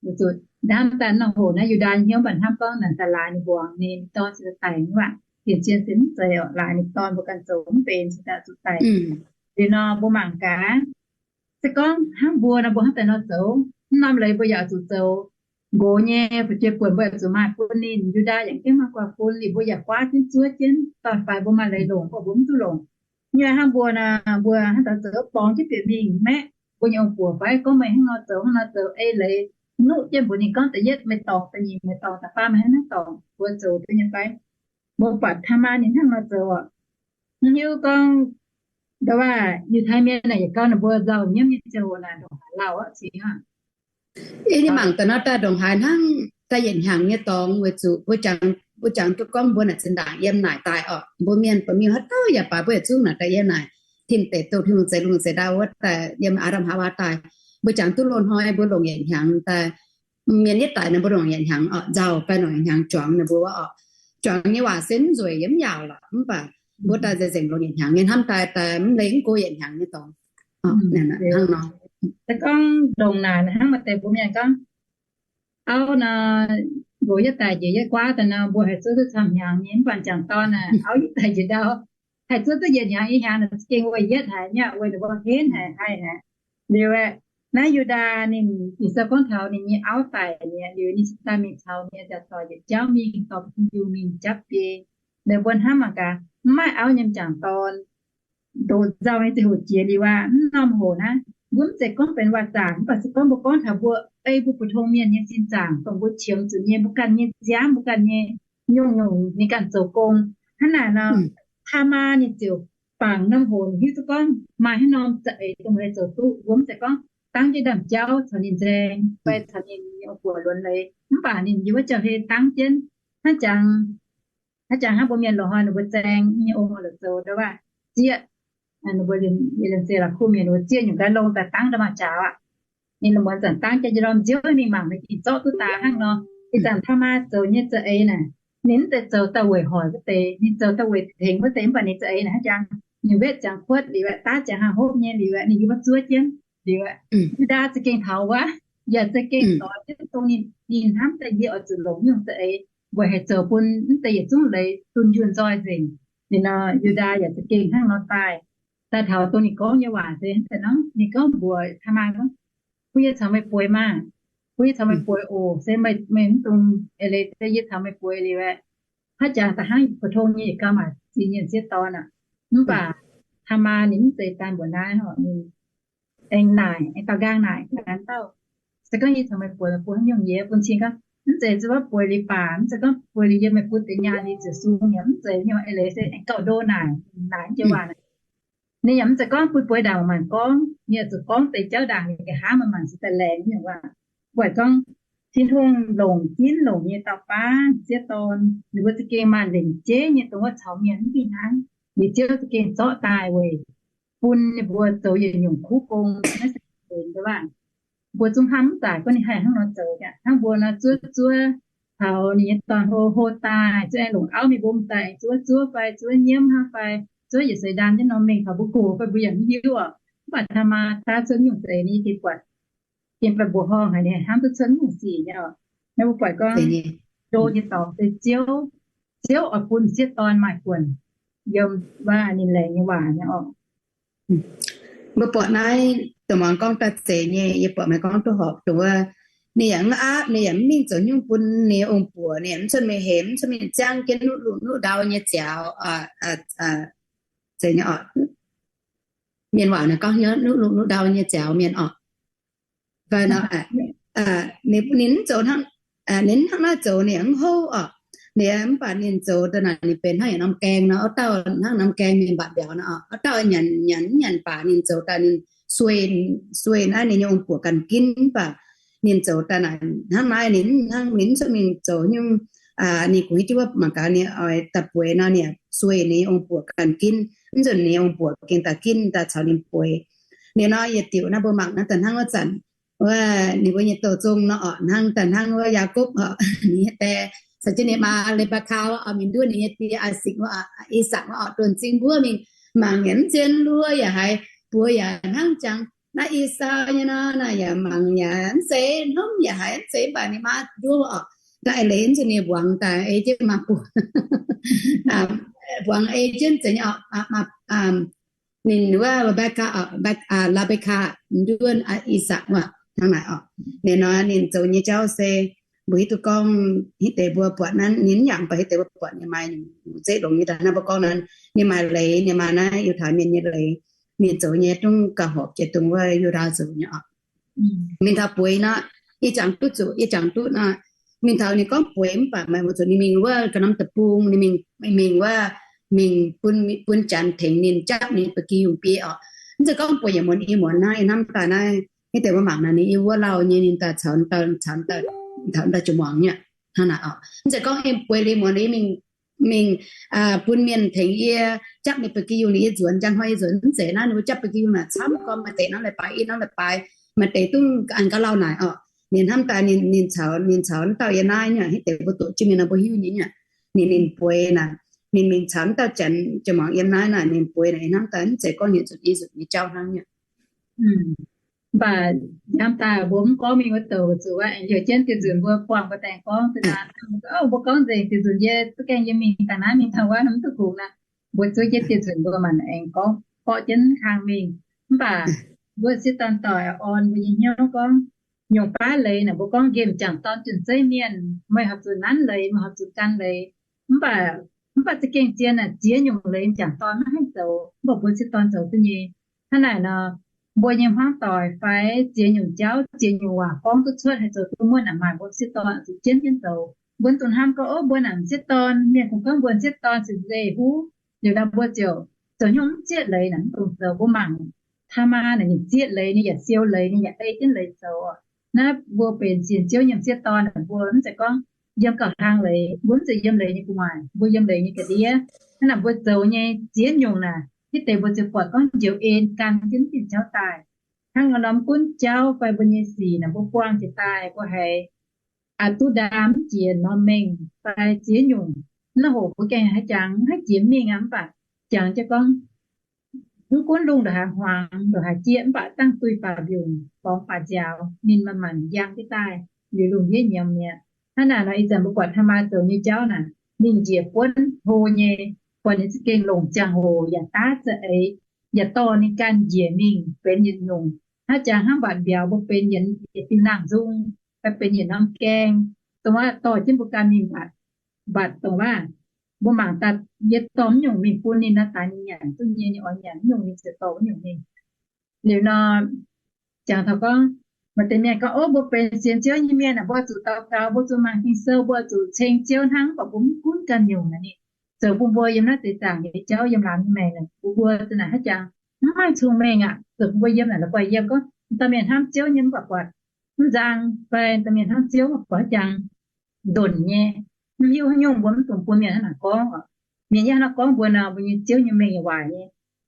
Weic zuqc hnamv daaih nor hoc naaiv Yu^ndaa nyei hnyouv mv baac hnamv gorngv naaic daaih laaix ninh mbuangz ninh dorn cingx daaih daic nyei aqv. Bieqc cien se mv zeiz orqc, laaix ninh dorn mbuo ganh zoux mv benx cingx daaih zuqc daic. Liuz nor mbuo mangc gaax, se gorngv hnangv mbuo nor mbuo hnangv daaih nor zoux, mv norm leiz mbuo yaac zuqc zoux nqox nyei fu'jueiv buonc mbuo yaac zuqc maaih bun ninh. Yu^ndaa yaac gengh maaih guaax fun, liuz mbuo yaac guaav jienv zuov jienv dorn-faix mbuo maaih leiz longc, mv baac mbuo mv duqv longc. Nyei hnangv mbuo nor, mbuo hnangv daaih zoux borngz jienv bieqc mingh maeqv mbuo nyei ong-buoc fai gorngv meih hnangv nor zoux hnangv nor zoux, ei leiz nuqv jienv mbuox ninh gorngv da'yietv meih dorngc, da'nyeic meih dorngc, da'faam meih hnangv naaiv dorngc, mbuo zoux duqv nyei fai? Mbuo buatc Taamaa ninh hnangv nor zoux orqc. Mv hiuv gorngv ndau wuov Yiutai Mienh naaic yietc gau ninh mbuo nzauh nyiemv nyei ziangh hoc naaic ndongc haaix lauh orqc cingx aqv. Yie mangc daaih nor daaih ndongc haaix hnangv daaih yietc hnyangx nyei dorngx weic zuqc mbuo jangx duqv gorngv mbuo naaic zinh ndaangc yiem naaic daaih orqc. Mbuo mienh ba'miuh haaix dauh yaac baac mbuo yietc zungv naaic daaih yiem naaic, Tin Deic Douh, Tin-Hungh zeix lungh zeix ndau wuov daaih yiem Aadam Haawaa daaih, mbuo jangx duqv loz hnoi mbuo longc yietc hnyangx daaih. Mienh yietv daic nor mbuo longc yietc hnyangx orqc, nzauh fai longc yietc hnyangx juangx ninh mbuo orqc. Juangx nyei waac se mv nzueic yaac mv yaauc lorqc, mv baac mbuo daaih nzengc longc yietc hnyangx nyei hnamv daaih, daaih mv leiz mv go yietc hnyangx nyei dorngx. Se gorngv ndongc naaic hnangv maaih deix mbuo mienh gorngv, auv nor, nqox yietv daic njiec yietv guaav daaih nor, mbuo haih zuov duqv camv hnyangx nyei. Mv baac m'jangc dorn aah, auv yietv daic njiec ndau, haih zuov duqv yietc hnyangx, i hnyangx za'gengh weic yietv haic, mv baac weic ninh mbuo henv haic, haiz haic. Liuz aeqv, naaiv Yu^ndaa ninh, Ging-Sou gorngv taux ninh nyei auv daic mi'aqv, liuz ninh cingx daaih mingh caux ninh nyei nziaauc doic yietc jauv mingh dorh ba'gi yungh mingh japv biei. Liuz mbuo hnamv mangc gaax, mv maaih auv nyei m'jangc dorn ndoqc nzauh nyei ziangh hoc jiex liuz aqv. Mv norm hoc naaiv, mbuo mv zeiz gorngv benx waac-zaangc, mv baac se gorngv mbuo gorngv taux mbuo ei mbuo phou tong mienh nyei sin zaangc, dongh mbuo qiemx zuqc nyei, mbuo ganh nyei nziaamv, mbuo ganh nyei nyungc-nyungc ninh ganh zoux gong. Hnangv naaic nor, Taamaa ninh ziouc bangc norm hoc ninh hiuv duqv gorngv maaih haaix norm za'eix dongh mbuo haih zoux duqv. Mbuo mv zeiz gorngv dangv jienv ndaamv-jauv caux ninh nzaeng fai caux ninh nyei ong-buoc luonx leiz, mv baac ninh yiem wuov jauv-hlen dangv jienv hnangv jangx, hnangv jangx hnangv mbuo mienh loz-hnoi ninh mbuo zaeng nyei ong-buoc la'zoux ndau wuov zieqv, ninh mbuo liemh zeih la'kuqv mienh ninh mbuo zieqv nyungc ga'long daaih dangv ndau maah jaaux aqv. Ninh la'muonz zanc dangv jiex njang lorm nziouv mingh mangc meih gengh zorqv duqv daaih hnangv nor. Ih zanc Taamaa zoux nyei za'eix naaic, ninh mv zeiz zoux daaih weic hoic wuov deix, ninh zoux daaih weic tengx wuov deix, mv baac ninh za'eix naaic hnangv jangx, ninh wetv ziangx kuotv liuz aeqv, daav ziangx haah hopv nyei liuz aeqv, ninh yiem wuov zuov jienv liuz aeqv, Yu^ndaa za'gengh taux wuov, yaac za'gengh doix jienv dongh ninh, ninh hnamv daaih yie oix zuqc longc nyungc za'eix weic haih zoux bun mv deix yietc zungv leiz dunh yunh nzoih nzengc. Ninh nor Yu^ndaa yaac za'gengh hnangv nor daaih, daaih taux dongh ninh gorngv nyei waac se hnangv daaih nor, ninh gorngv mbuox Taamaa gorngv, bun yie caux meih bueix maah, bun yie caux meih bueix oc. Se meih, meih mv dungx eix leiz, se yie caux meih bueix liuz aeqv, hnangv jangx da'hnangv yietc gauh maaih ziex nyei sieqv dorn aqv. Mv baac Taamaa ninh mv zeiz daan mbuoqc naaiv horc, ninh aengx naaic, aengx gauh nqaang naaic gaax dauh, se gorngv yie caux meih bueix, meih bun haaix nyungc yie bun cing gorngv, mv zeiz zuqc bueix liuz baac, mv zeiz gorngv bueix liuz yie meih bun deix nyaanh liuz ziouc sung yaac mv zeiz nyungc. Eix leiz se aengx gauh ndo naaic, naaic jienv waac naaic. Ninh yaac mv zeiz gorngv bun bueix ndaangc maanc gorngv, ninh yaac zuqc gorngv deix jauv ndaangc ninh nqa'haav maanc maanc cingx daaih laengz nyungc waac. Weic gorngv Tin-Hungh longc ginv longc nyei dauh baav sieqv dorn, ninh mbuo za'gengh maaih lengc jeiv nyei dongh wuov caux mienh mv fih hnangv. Liuz Ziouv za'gengh zorqv daaih weic bun ninh mbuo zoux yietc nyungc kuv gong. Naaiv se eix leiz waac, mbuo zungv hnamv mv zaic gorngv ninh haih hnangv nor zoux aqv. Hnangv mbuo nor zuov zuov taux ninh nyei dorn hlo hlo daaih, zuov aengx longc auv mingh mbom daaih, zuov zuov fai zuov nyiemv hnangv fai zuov yietc seix ndaam jienv norm mengh taux mbuo gox fai mbuo yaac mv hiuv oc. Mv baac taux maa daav cuotv nyungc deix ninh gengh buatc, gengh baac mbuoqc horngh haic, ninh hnamv duqv cuotv nyungc sic nyei oc. Naaiv mbuo buatc gorngv ndo nyei dorngx se Ziouv, Ziouv oix bun sieqv dorn maaih buonc yiem wuov ninh laengz nyei waac nyei oc. Mbuo buatc naaiv dongh muangx gorngv daaih zeiz nyei, yie buatc meih gorngv duqv horpc dongh wuov, ninh yaac mv aapv, ninh yaac mv mingh zoux nyungc bun ninh nyei ong-buoc, ninh yaac mv cuotv mingh hemx, mv cuotv mingh ziangv jienv nuqv lungh nuqv ndau nyei ziaaux. Zeiz nyei oc. Mienh waac naaic gorngv nuqv lungh nuqv ndau nyei ziaaux mienh oc. Ninh mv zoux, ninh mv hnangv naaiv zoux ninh mv houv oc. Ninh mv baac ninh zoux daaih naaic ninh benx hnangv yietc norm gaeng nor, wuov dauh hnangv norm gaeng mienh mbatc mbiauz nor oc. Wuov dauh nyanc nyanc mv nyanc baac ninh zoux daaih ninh sueih, sueih naaiv ninh nyei ong-buoc ganh ginv mv baac ninh zoux daaih naaic hnangv naaiv ninh hnangv ninh mv cuotv mingh zoux nyungc. Ninh kungx hiuv duqv wuov mangc gaax ninh oix daaih bueix nor ninh sueih ninh nyei ong-buoc ganh ginv, mv nzunc ninh nyei ong-buoc gengh daaih ginv daaih caux ninh bueix. Liuz nor yietc diuc naaiv mbuo mangc naaiv daaih hnangv wuov zanc wuov ninh mbuo nyei douh zong nor oc, hnangv daaih hnangv wuov Yaakopv oc, ninh nyei die caux jienv ninh maa Le^mbe^kaa oc, mingh nduov ninh nyei die Isaac wuov, Isaac wuov oc, donx zingh mbuov mingh mangc yaac mv zien luov yaac haiz buoz yaac hnangv jangx naaiv Esau nyei nor, naaiv yaac mangc yaac mv zeiz hnomv yaac haiz mv zeiz mv baac ninh maa nduov oc, daaih leiz mv zuqc ninh mbuangz daaih ei jienv maa buoz, mbuangz ei jienv zeiz nyei oc. Ninh wuov Le^mbe^kaa, Le^mbe^kaa nduov Isaac wuov hnangv naaic oc. Liuz nor ninh zoux nyei jauv se mbuo hiuv duqv gorngv hitv deix mbuo buatc naaiv ninh mv yaac mv baac hitv deix mbuo buatc ninh maaih nyungc zeiv longx nyei daaih naaiv mbuo gorngv nor, ninh maaih leiz, ninh maaih naaiv Yiutai Mienh nyei leiz, ninh zoux nyei dongh gauh horpc jiex dongh wuov Yu^ndaa zoux nyei oc. Mingh taux bueix nor, yie jangx duqv zuqc, yie jangx duqv nor, mingh taux ninh gorngv bueix mv baac maaih mbuo zuqc ninh mingh wuov ga'norm deic-bung, ninh mingh, mingh wuov, mingh bun, bun Janx tengx ninh japv ninh ba'gi yungh biei oc. Mv zeiz gorngv bueix yietc muonz i muonz naaiv, hnamv daaih naaiv, hitv deix mbuo mangc naaic ninh i wuov lauh nyei ninh daaih caux, caux taux daaih jiex muangx nyei hnangv naaic oc. Mv zeiz gorngv bueix liuz muonz yie mingh, mingh bun mienh tengx yie japv ninh ba'gi yungh, ninh yie nzuonx, njang hnoi yie nzuonx mv zeiz naaiv, ninh mbuo japv ba'gi yungh naaic camv gorngv maaih deix norm leiz-baaix, i norm leiz-baaix maaih deix dungv an gauh lauh naaic oc. Ninh hnamv daaih ninh, ninh caux, ninh caux wuov dauh yiem naaiv nyei, hitv deix mbuo doqc jienv mingh nor mbuo hiuv nyei nyei. Ninh, ninh bueix naaic, ninh mingh caux wuov dauh Janx jiex muangx yiem naaiv naaic, ninh bueix naaic, hnamv daaih mv zeiz gorngv yietc nzunc i nzunc nyei jauv hnangv nyei. Mv baac hnamv daaih mbuo mv gorngv mingh wuov douc zuqc aengx heuc jienv dieh nzunc mbuo buangh mbuo daaih gorngv da'naaiv, mbuo gorngv nzengc dieh nzunc yie duqv gaengh yiem mingh da'naaiv mingh taux wuov nor mv duqv kungx naaic. Mbuo zuov jienv dieh nzunc mbuo maanc aengx gorngv borqv jienv kang mingh. Mv baac mbuo sieqv dorn doic orn mbuo nyei hnyouv gorngv, nyungc baav leiz naaic mbuo gorngv nqemh m'jangc dorn junh zeiv mienh, meih horpc zuqc nanv leiz, meih horpc zuqc gan leiz. Mv baac, mv baac za'gengh zien naaic ziex nyungc leiz m'jangc dorn maiv haih zoux, mv baac mbuo sieqv dorn zoux duqv nyei. Hnangv naaic nor, mbuo nyei hmuangv doic fai ziex nyungc jauv, ziex nyungc waac gorngv duqv cuotv haih zoux duqv muonc naaic maaih mbuo sieqv dorn zuqc jienv jienv zoux. Mbuo zuqc hnamv gorngv, ov, mbuo naaic m'sieqv dorn, mienh kungx gorngv mbuo m'sieqv dorn zuqc nzengc huv. Liuz nor mbuo ziouc zoux nyungc mv zieqv leiz naaic mv dungx zoux. Mbuo mangc Taamaa naaic ninh zieqv leiz, ninh yaac siou leiz, ninh yaac ei jienv leiz zoux. Naaiv mbuo benx sienx Ziouv nyei m'sieqv dorn naaic, mbuo mv zeiz gorngv yiem gauh hlang leiz, mbuo mv zeiz yiem leiz nyei gu'nguaaic, mbuo yiem leiz nyei ga'ndiev. Hnangv naaic mbuo zoux nyei ziex nyungc naaic, hitv deix mbuo ziouc buatc gorngv njoux en gan jienv mv bienh jauv daaih. Hnangv nor mv gunv jauv fai mbuo nyei sic naaic mbuo buang jiex daaih mbuo haiz aqc duqv ndaam mv jiex norm mengh fai ziex nyungc, naaiv hoc mbuo gengh haih jangx haih jiex mingh aqv. Mv baac jangx jienv gorngv mv gunv lungh ndongc haaix hmuangx, ndongc haaix jieqv, mv baac dangh duih baamh mbiungc borngz baac nziaaux, ninh manc-manc njang jienv daaih liuz lungh ndiev nyiemz mi'aqv. Hnangv naaic nor ih zanc mbuo buatc Taamaa zoux nyei jauv naaic, ninh njiec buonv hlo nyei, buatc ninh za'gengh longc ziangh hoc yaac daav za'eix, yaac dorh ninh ganh njiec mingh benx yietc nyungc. Hnangv jangx hnangv mbatc mbiauz mbuo benx yietc, yietc diuh nangh nzung, fai benx yietc norm gaeng, dongh wuov dorh jienv mbuo ganh mingh mbatc, mbatc dongh wuov mbuo mangc daaih yie dorh mv nyungc mingh bun ninh nor, daaih ninh nyanc duqv nyei, ninh oix nyanc mv nyungc ninh ziouc dorh mv nyungc mingh. Liuz nor, jangx taux gorngv, maaih deix mienh gorngv, ov, mbuo benx sienx Ziouv nyei mienh aah, mbuo zuqc daux gaux, mbuo zuqc mangc Ging-Sou, mbuo zuqc ceng Ziouv hnangv, mv baac mbuo mv gunv ganh nyungc naaic. Ninh zoux bun mbuo yiem naaiv deix zaangc nyei jauv, yiem laamz nyei maengc naaic, bun mbuo za'naaic haaix jangx mv maaih cong-mengh aqv. Zoux bun mbuo yiem naaic la'guaih yiem gorngv, dauh mienh hnamv Ziouv nyei mv baac buatc mv nzang, fai dauh mienh hnamv Ziouv mv baac buatc haaix jangx ndonc nyei. Mv hiuv haaix nyungc mbuo mv dungx bun mienh hnangv naaic gorngv oc. Mienh yie hnangv nor gorngv mbuo nor, mbuo nyei Ziouv nyei mengh yaac waaic nyei.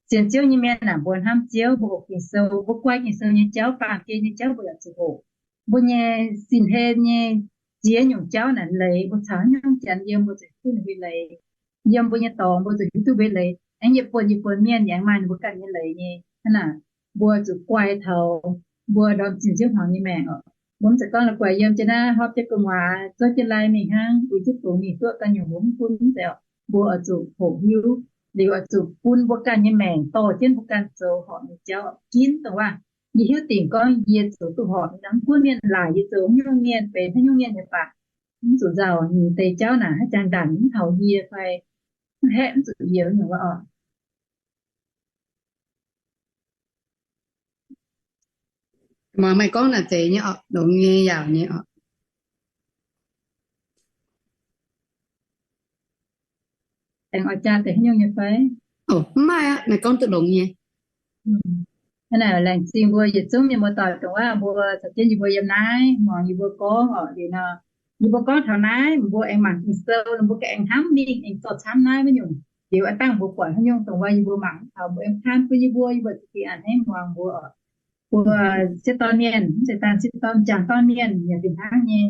Sienx Ziouv nyei mienh naaic, mbuo hnamv Ziouv, mbuo hoqc Ging-Sou, mbuo guai Ging-Sou nyei jauv, baamh gen nyei jauv mbuo yaac zuqc hoqc. Mbuo nyei sin-hlen nyei ziex nyungc jauv naaic leiz, mbuo caux haaix nyungc janx yiem mbuo zuqc hiuv duqv ninh mbuo leiz. Yiem mbuo nyei dorngx mbuo zuqc hiuv duqv mbuo leiz. aengx yie buonc yie buonc mienh aengx maaih ninh mbuo ganh nyei leiz nyei. Hnangv naaic, mbuo zuqc guai taux mbuo ndorm zinh nziouv hmuangx nyei maengc oc. Mbuo mv zeiz gorngv la'guaih yiem jienv naaiv horpc jienv gu'nguaaz zorqv jienv lai mingh hnangv, uix jienv fungx mingh duqv ganh nyungc, mbuo mv bun mv zeiz oc. Mbuo oix zuqc hoqc hiuv, liuz oix zuqc bun mbuo ganh nyei maengc dorh jienv mbuo ganh zoux horpc nyei jauv ginv dongh waac. Yie hiuv dingc gorngv yie zoux duqv horpc nyei nor, mv gunv mienh laaic yie zoux haaix nyungc mienh, benx haaix nyungc mienh nyei baac, mv zuqc nzauh nyungc deix jauv naaic haaix jangx ndaanc mv taux yie fai mv haeqv mv zuqc yie nyungc oc. Muangx meih gorngv naaic zeiz nyei oc, longx nyei, yaauc nyei oc. Aengx oix jaa deix haaix nyungc nyei fai? Mv maaih aqv, meih gorngv duqv longx nyei. Hnangv naaic laengz zingh mbuo yietc zungv mienh muoz-doic dongh waac mbuo caux jienv yie mbuo yiem naaiv muangx yie mbuo gorngv oc. Liuz nor, yie mbuo gorngv taux naaiv, mbuo aengx mangc Ging-Sou, mbuo ganh aengx hnamv mingh, aengx zorqv camv naaiv wuov nyungc. Liuz aav dangh mbuo buatc haaix nyungc dongh waac yie mbuo mangc taux, mbuo aengx taan bun yie mbuo, yie mbuo za'gengh a'hneiv muangx mbuo oc. Mbuo sieqv dorn mienh, mv zeiz daaih sieqv dorn, m'jangc dorn mienh yaac fih hnangv nyei.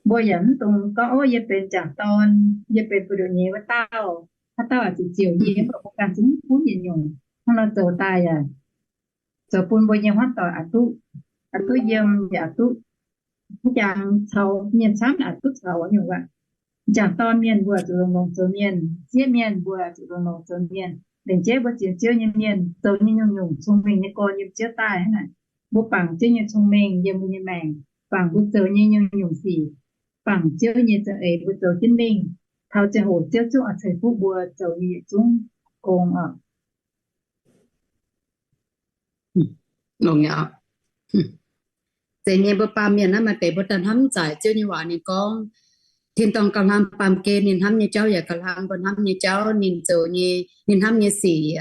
Mbuo yaac mv dungx gorngv, ov, yie benx m'jangc dorn, yie benx buoz-ndoqv nyei wuov dauh, haaix dauh oix zuqc ziouc yie, mv baac mbuo ganh zungv mv gunv yietc nyungc. Hnangv nor zoux daaih yaac zoux bun mbuo nyei hmuangv doic aqc duqv, aqc duqv yiem, yaac aqc duqv haaix jangx caux mienh camv, aqc duqv caux wuov nyungc waac. M'jangc dorn mienh mbuo zuqc longx-longx zoux mienh, sieqv mienh mbuo zuqc longx-longx zoux mienh. Lengc jeiv mbuo sienx Ziouv nyei mienh zoux nyei nyungc-nyungc cong-mengh nyei gorn yiem Ziouv daaih hnangv naaic. Mbuo bangc Ziouv nyei cong-mengh yiem mbuo nyei maengc, bangc mbuo zoux nyei nyungc-nyungc sic, bangc Ziouv nyei za'eix mbuo zoux jienv mingh, taux ziangh hoc Ziouv zungv oix ceix fuqv mbuo zoux nyei yietc zungv gong oc. Zeiz nyei, mbuo baamh mienh naaiv maaih deix mbuo daaih hnamv zaaic Ziouv nyei waac ninh gorngv, tin-dorngh gauh hlang baamh gen ninh hnamv nyei jauv yaac gauh hlang mbuo hnamv nyei jauv. Ninh zoux nyei, ninh hnamv nyei sic,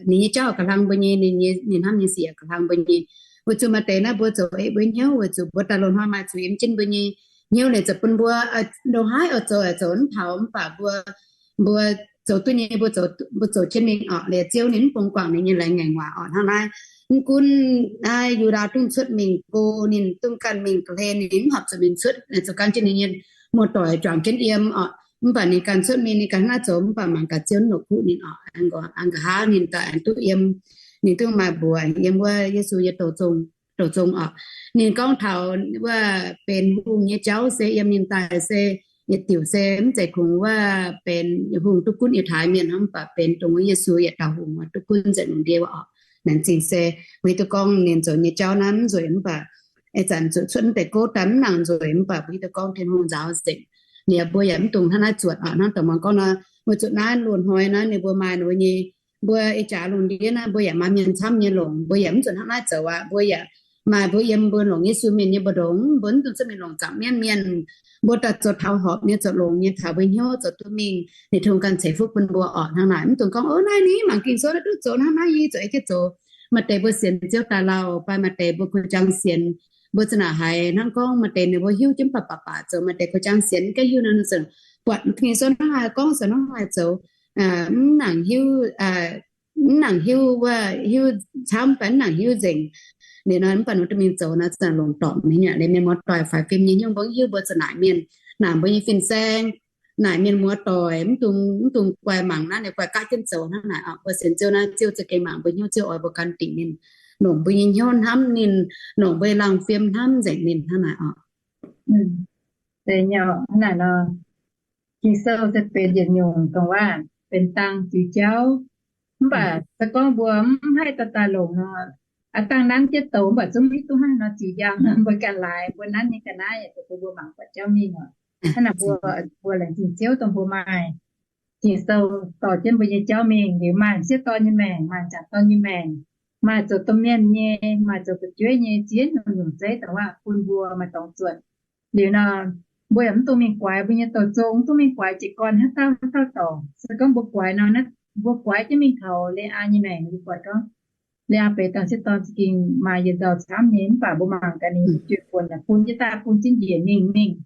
ninh nyei jauv gauh hlang mbuo nyei, ninh hnamv nyei sic yaac gauh hlang mbuo nyei. Weic zuqc maaih deix naaiv mbuo zoux ei mbuo hnyouv weic zuqc mbuo daaih loz-hnoi maaih zuqc yiem jienv mbuo nyei hnyouv, ninh zoux bun mbuo ndongc haaix oix zoux, zoux mv taux, mv baac mbuo, mbuo zoux duqv nyei, mbuo zoux jienv mingh oc. Liuz Ziouv ninh mv bungx guangc ninh nyei laengz ngaengc waac oc. Hnangv naaiv, mv gunv naaiv Yu^ndaa dungv cuotv mingh go, ninh dungv ganh mingh ga'hlen, ninh mv horpc zuqc mingh cuotv, zoux ganh jienv ninh nyei muoz-doic juangc jienv yiem oc. Mv baac ninh ganh cuotv mingh, ninh ganh hnangv naaiv zoux, mv baac mangc gaax Ziouv longc kuv ninh oc. Aengx nqa'haav ninh daaih aengx duqv yiem, ninh dungv maaih mbuox yiem wuov Yesu nyei douh zong oc. Ninh gorngv taux wuov benx hungh nyei jauv se yiem ninh daaih se yietc diuc se mv zeiz kungx wuov benx hungh duqv gunv Yiutai Mienh hnangv, mv baac benx dongh wuov Yesu yietc dauh hungh duqv gunv nzengc lungh ndiev wuov oc. Naaic zingh se weic duqv gorngv ninh zoux nyei jauv naaiv mv nzueic, mv baac ih zanc zuqc cuotv mv deix gouv daaih mv nangc nzueic, mv baac weic duqv gorngv Tin-Hungh nzaaux nzengc. Liuz mbuo yaac mv dungx hnangv naaiv zuotc oc. Hnangv dongh muangx gorngv nor, weic zuqc naaiv loz-hnoi naaiv ninh mbuo maaih ninh mbuo nyei, mbuo ih jaax lungh ndiev naaiv mbuo yaac maaih mienh camv nyei longc, mbuo yaac mv zuqc hnangv naaiv zoux aqv. Mbuo yaac maaih mbuo yiem mbuo longc Yesu mienh nyei mbu'ndongx, mbuo mv dungx cuotv mingh longc zaangc mienv mienh. Mbuo daaih zoux taux horpc nyei, zoux longx nyei taux mbuo hnyouv zoux duqv mingh, ninh Tin-Hungh ganh ceix fuqv bun mbuo oc. Hnangv naaic, mv dungx gorngv, ov, naaiv ni mangc Ging-Sou naaiv duqv zoux hnangv naaiv, yie zoux ei jienv zoux. Maaih deix mbuo sienx Ziouv daaih lauh, fai maaih deix mbuo kuh jangx sienx, mbuo za'naaic haiz hnangv gorngv maaih deix ninh mbuo hiuv jienv baac baac baac zoux, maaih deix kuh jangx sienx mv gaengh hiuv nor, ninh ziouc buatc Ging-Sou hnangv haaix gorngv, zoux hnangv haaix zoux, mv nangc hiuv, mv nangc hiuv wuov, hiuv camv fai mv nangc hiuv nzengc. Liuz nor mv baac ninh duqv mingh zoux nor, za'naaic longc dorngc ninh aqv. Liuz mienh muoz-doic faix fim nyei hnyouv mbuo hiuv, mbuo za'naaic mienh, naaic mbuo nyei fin-saeng, naaic mienh muoz-doic, mv dungx, mv dungx guai mangc naaiv, ninh guai gaav jienv zoux hnangv naaic oc. Mbuo sienx Ziouv naaiv, Ziouv za'gengh mangc mbuo hnyouv, Ziouv oix mbuo gan dingc ninh, longc mbuo nyei hnyouv hnamv ninh, longc mbuo nyei laangh fim hnamv nzengc ninh hnangv naaic oc. Hnangv naaic nor, Ging-Sou se benx yietc nyungc dongh waac benx dang zuiz jauv. Mv baac se gorngv mbuo mv haih dorh daaih longc nor, aav dangh nanv jienv douz, mv baac zungv mv hiuv duqv hnangv haaix nor ziux njang. Mbuo ganh laaix, mbuo nanv nyei ga'naaiv yaac zoux bun mbuo mangc buatc jauv mingh oc. Hnangv naaic mbuo, mbuo laengz zingh Ziouv dongh mbuo maaih Ging-Sou dorh jienv mbuo nyei jauv mingh. Liuz maaih m'sieqv dorn nyei maengc, maaih m'jangc dorn nyei maengc, maaih zoux domh mienh nyei, maaih zoux fu'jueiv nyei, ziex nyungc-nyungc zeiv dongh waac bun mbuo maaih dorngx zuotc. Liuz nor, mbuo yaac mv dungx mingh guaix mbuo nyei douh zong, mv dungx mingh guaix jiez gorn haaix dauh haaix dauh dorngc. Se gorngv mbuo guaix nor, mbuo guaix jienv mingh taux Le^aa nyei maengc, mbuo guaix gorngv Le^aa benx dangh m'sieqv dorn za'gengh maaih yietc nzauh camv nyei, mv baac mbuo mangc gaax ninh fu'jueiv-funx naaic bun jienv daaih bun jienv njiec mingh mingh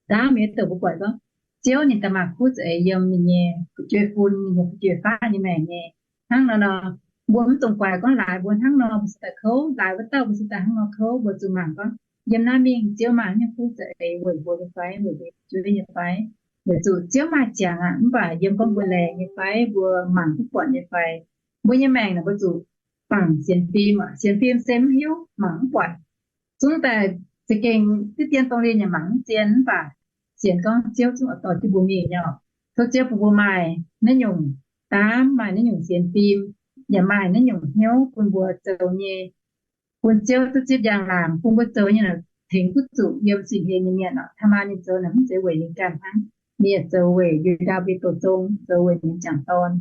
ndaamv. Mienh douc mbuo guaix gorngv Ziouv ninh daaih maaih kuv za'eix yiem ninh nyei fu'jueiv-fun, ninh nyei fu'jueiv-faqv nyei maengc nyei. Hnangv nor nor, mbuo mv dungx guaix gorngv laaix mbuo hnangv nor mbuo se daaih kouv, laaix wuov dauh mbuo se daaih hnangv nor kouv. Mbuo zuqc mangc gorngv yiem naaiv mingh Ziouv maaih haaix nyungc kuv za'eix weic mbuo nyei fai, weic mbuo fu'jueiv nyei fai. weic zuqc Ziouv maaih ziangx aqv. Mv baac yiem gorngv mbuo laengz nyei fai, mbuo mangc mv buatc nyei fai, mbuo nyei maengc naaic mbuo zuqc bangc sienx fim aqv. Sienx fim se mv hiuv, mangc mv buatc. Zungv daaih za'gengh diqv dien dongh lin yaac mangc mv zien, mv baac sienx gorngv Ziouv zungv oix dorh jienv mbuo mingh nyei oc. Tov Ziouv bun mbuo maaih naaiv nyungc daamv, maaih naaiv nyungc sienx fim, yaac maaih naaiv nyungc hnyouv bun mbuo zoux nyei, bun Ziouv duqv zipv njang-laangc, bun mbuo zoux nyei naaic tengx duqv zuqc yiem sin hlen nyei mienh oc. Taamaa ninh zoux naaic mv zeiz weic ninh ganh hnangv, ninh yaac zoux weic Yu^ndaa Mbuo Douz Zong, zoux weic ninh jangc dorn.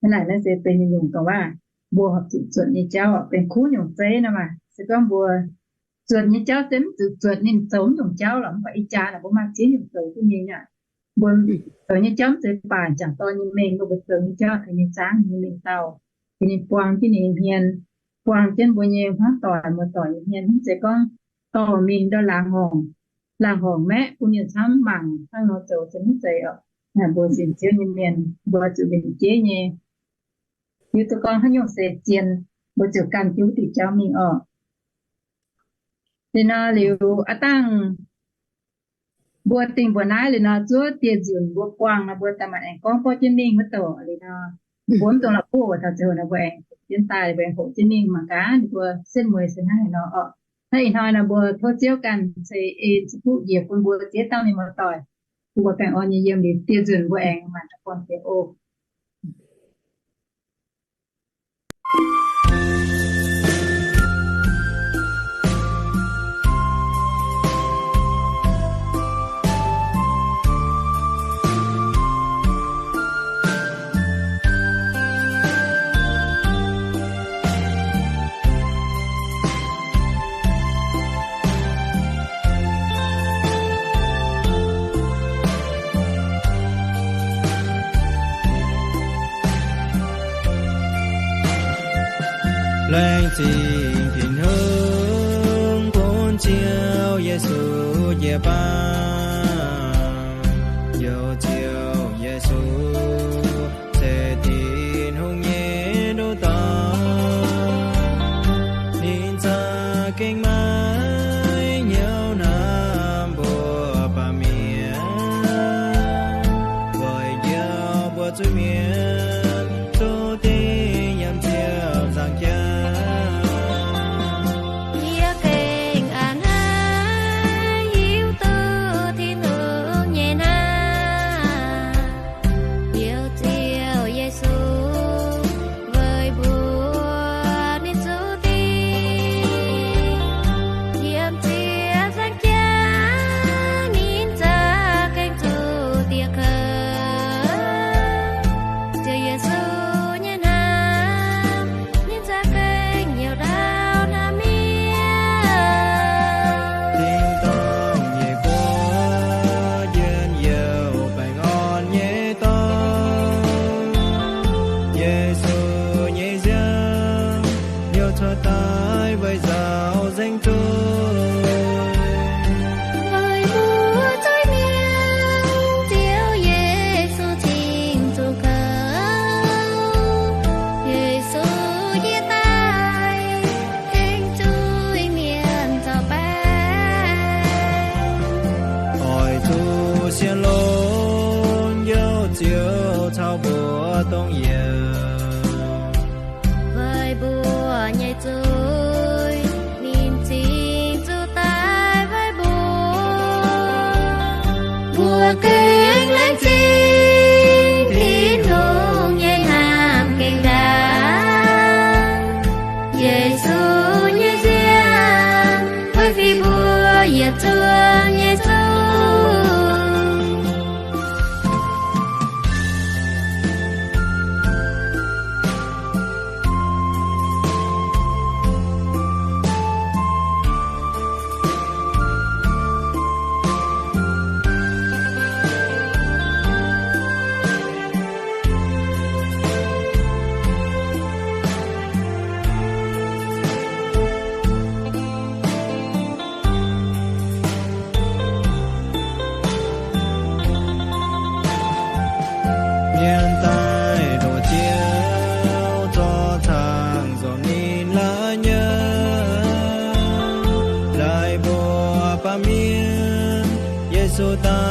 Hnangv naaic naaiv se benx nyungc-nyungc dongh waac mbuo horpc zuqc zuotc nyei jauv, benx kuv nyungc zeiv nor maah. Se gorngv mbuo zuotc nyei jauv se mv zuqc zuotc, ninh zoux mv nyungc jauv lorqc, mv baac ih jaax naaic mbuo maaih ziex nyungc zoux duqv nyei aqv. Mbuo zoux nyei jauv mv zeiz baanc jangc dorn nyei mengh, mbuo zoux nyei jauv tengx ninh zaangv nyei mengh dauh, tengx ninh buang jienv ninh nyei hmien, buang jienv mbuo nyei hmuangv doic muoz-doic nyei hmien. Mv zeiz gorngv dorh mingh ndau laangz horngc, laangz horngc maeqv bun mienh camv mangc hnangv nor zoux se mv zeiz oc. Mbuo sienx Ziouv nyei mienh mbuo zuqc mbenc jeiv nyei. Hiuv duqv gorngv haaix nyungc se zien, mbuo ziouc gan jienv wuov diuc jauv mingh oc. Liuz nor liuz aav dangh mbuo dingh mbuoqc naaiv liuz nor, zuov dieh nzunc mbuo buangh nor, mbuo daaih maaih aengx gorngv borqv jienv mingh wuov douc liuz nor, mbuo mv dungx la'kuqv taux ziangh hoc nor, mbuo aengx jienv daaih, mbuo aengx hoqc jienv mingh mangc gaax ninh mbuo setv mueiz se hnangv haaix nor oc. Naaiv ih hnoi nor mbuo tov Ziouv ganh ceix en ceix fuqv njiec bun mbuo ziex dauh mienh muoz-doic, bun mbuo baengh orn nyei yiem liuz dieh nzunc mbuo aengx maaih daaih buangh jiex oc. Laengz zingh Tin-Hungh bun Ziouv Yesu jiu-baang. Youz Ziouv Yesu se Tin-Hungh nyei nduqc dauh. Ninh za'gengh maiv hnyouv hnamv mbuo baamh mienh, weic njoux mbuo zuiz-mienh zuqc dingc yiem Ziouv nzangc jaax. Yie gengh a'hneiv hiuv duqv Tin-Hungh nyei hnamv, Youz Ziouv Yesu weic mbuo ninh zuqc dingc yiem Ziouv nzangc jaax, ninh za'gengh zuqc dieh kouv. Ziouv Yesu nyei hnamv, ninh za'gengh hnyouv ndau hnamv mienh. Tin-dorngh nyei buoz njien-youh baengh orn nyei dorngx, Yesu nyei nziaamv hnyouv cuotv daaih weic nzaaux nzengc zuiz. Weic mbuo zuiz-mienh Ziouv Yesu cingx zuqc kouv. Yesu yie daaih tengx zuiz-mienh zaux baengc. Oix zuqc sienx longx Youz Ziouv caux mbuo dongh yiem. Weic mbuo nyei zuiz ninh cingx zuqc daaih weic mbuo. Mbuo gengh laengz zingh Tin-Hungh nyei hnamv gengh ndaangc. Yesu nyei nziaamv weic fih mbuo yietc zungv nyei zungv. Mienh daaih ndoqc Ziouv zorqv cang nzengc ninh la'nyauv. Laaix mbuo baamh mienh Yesu daaih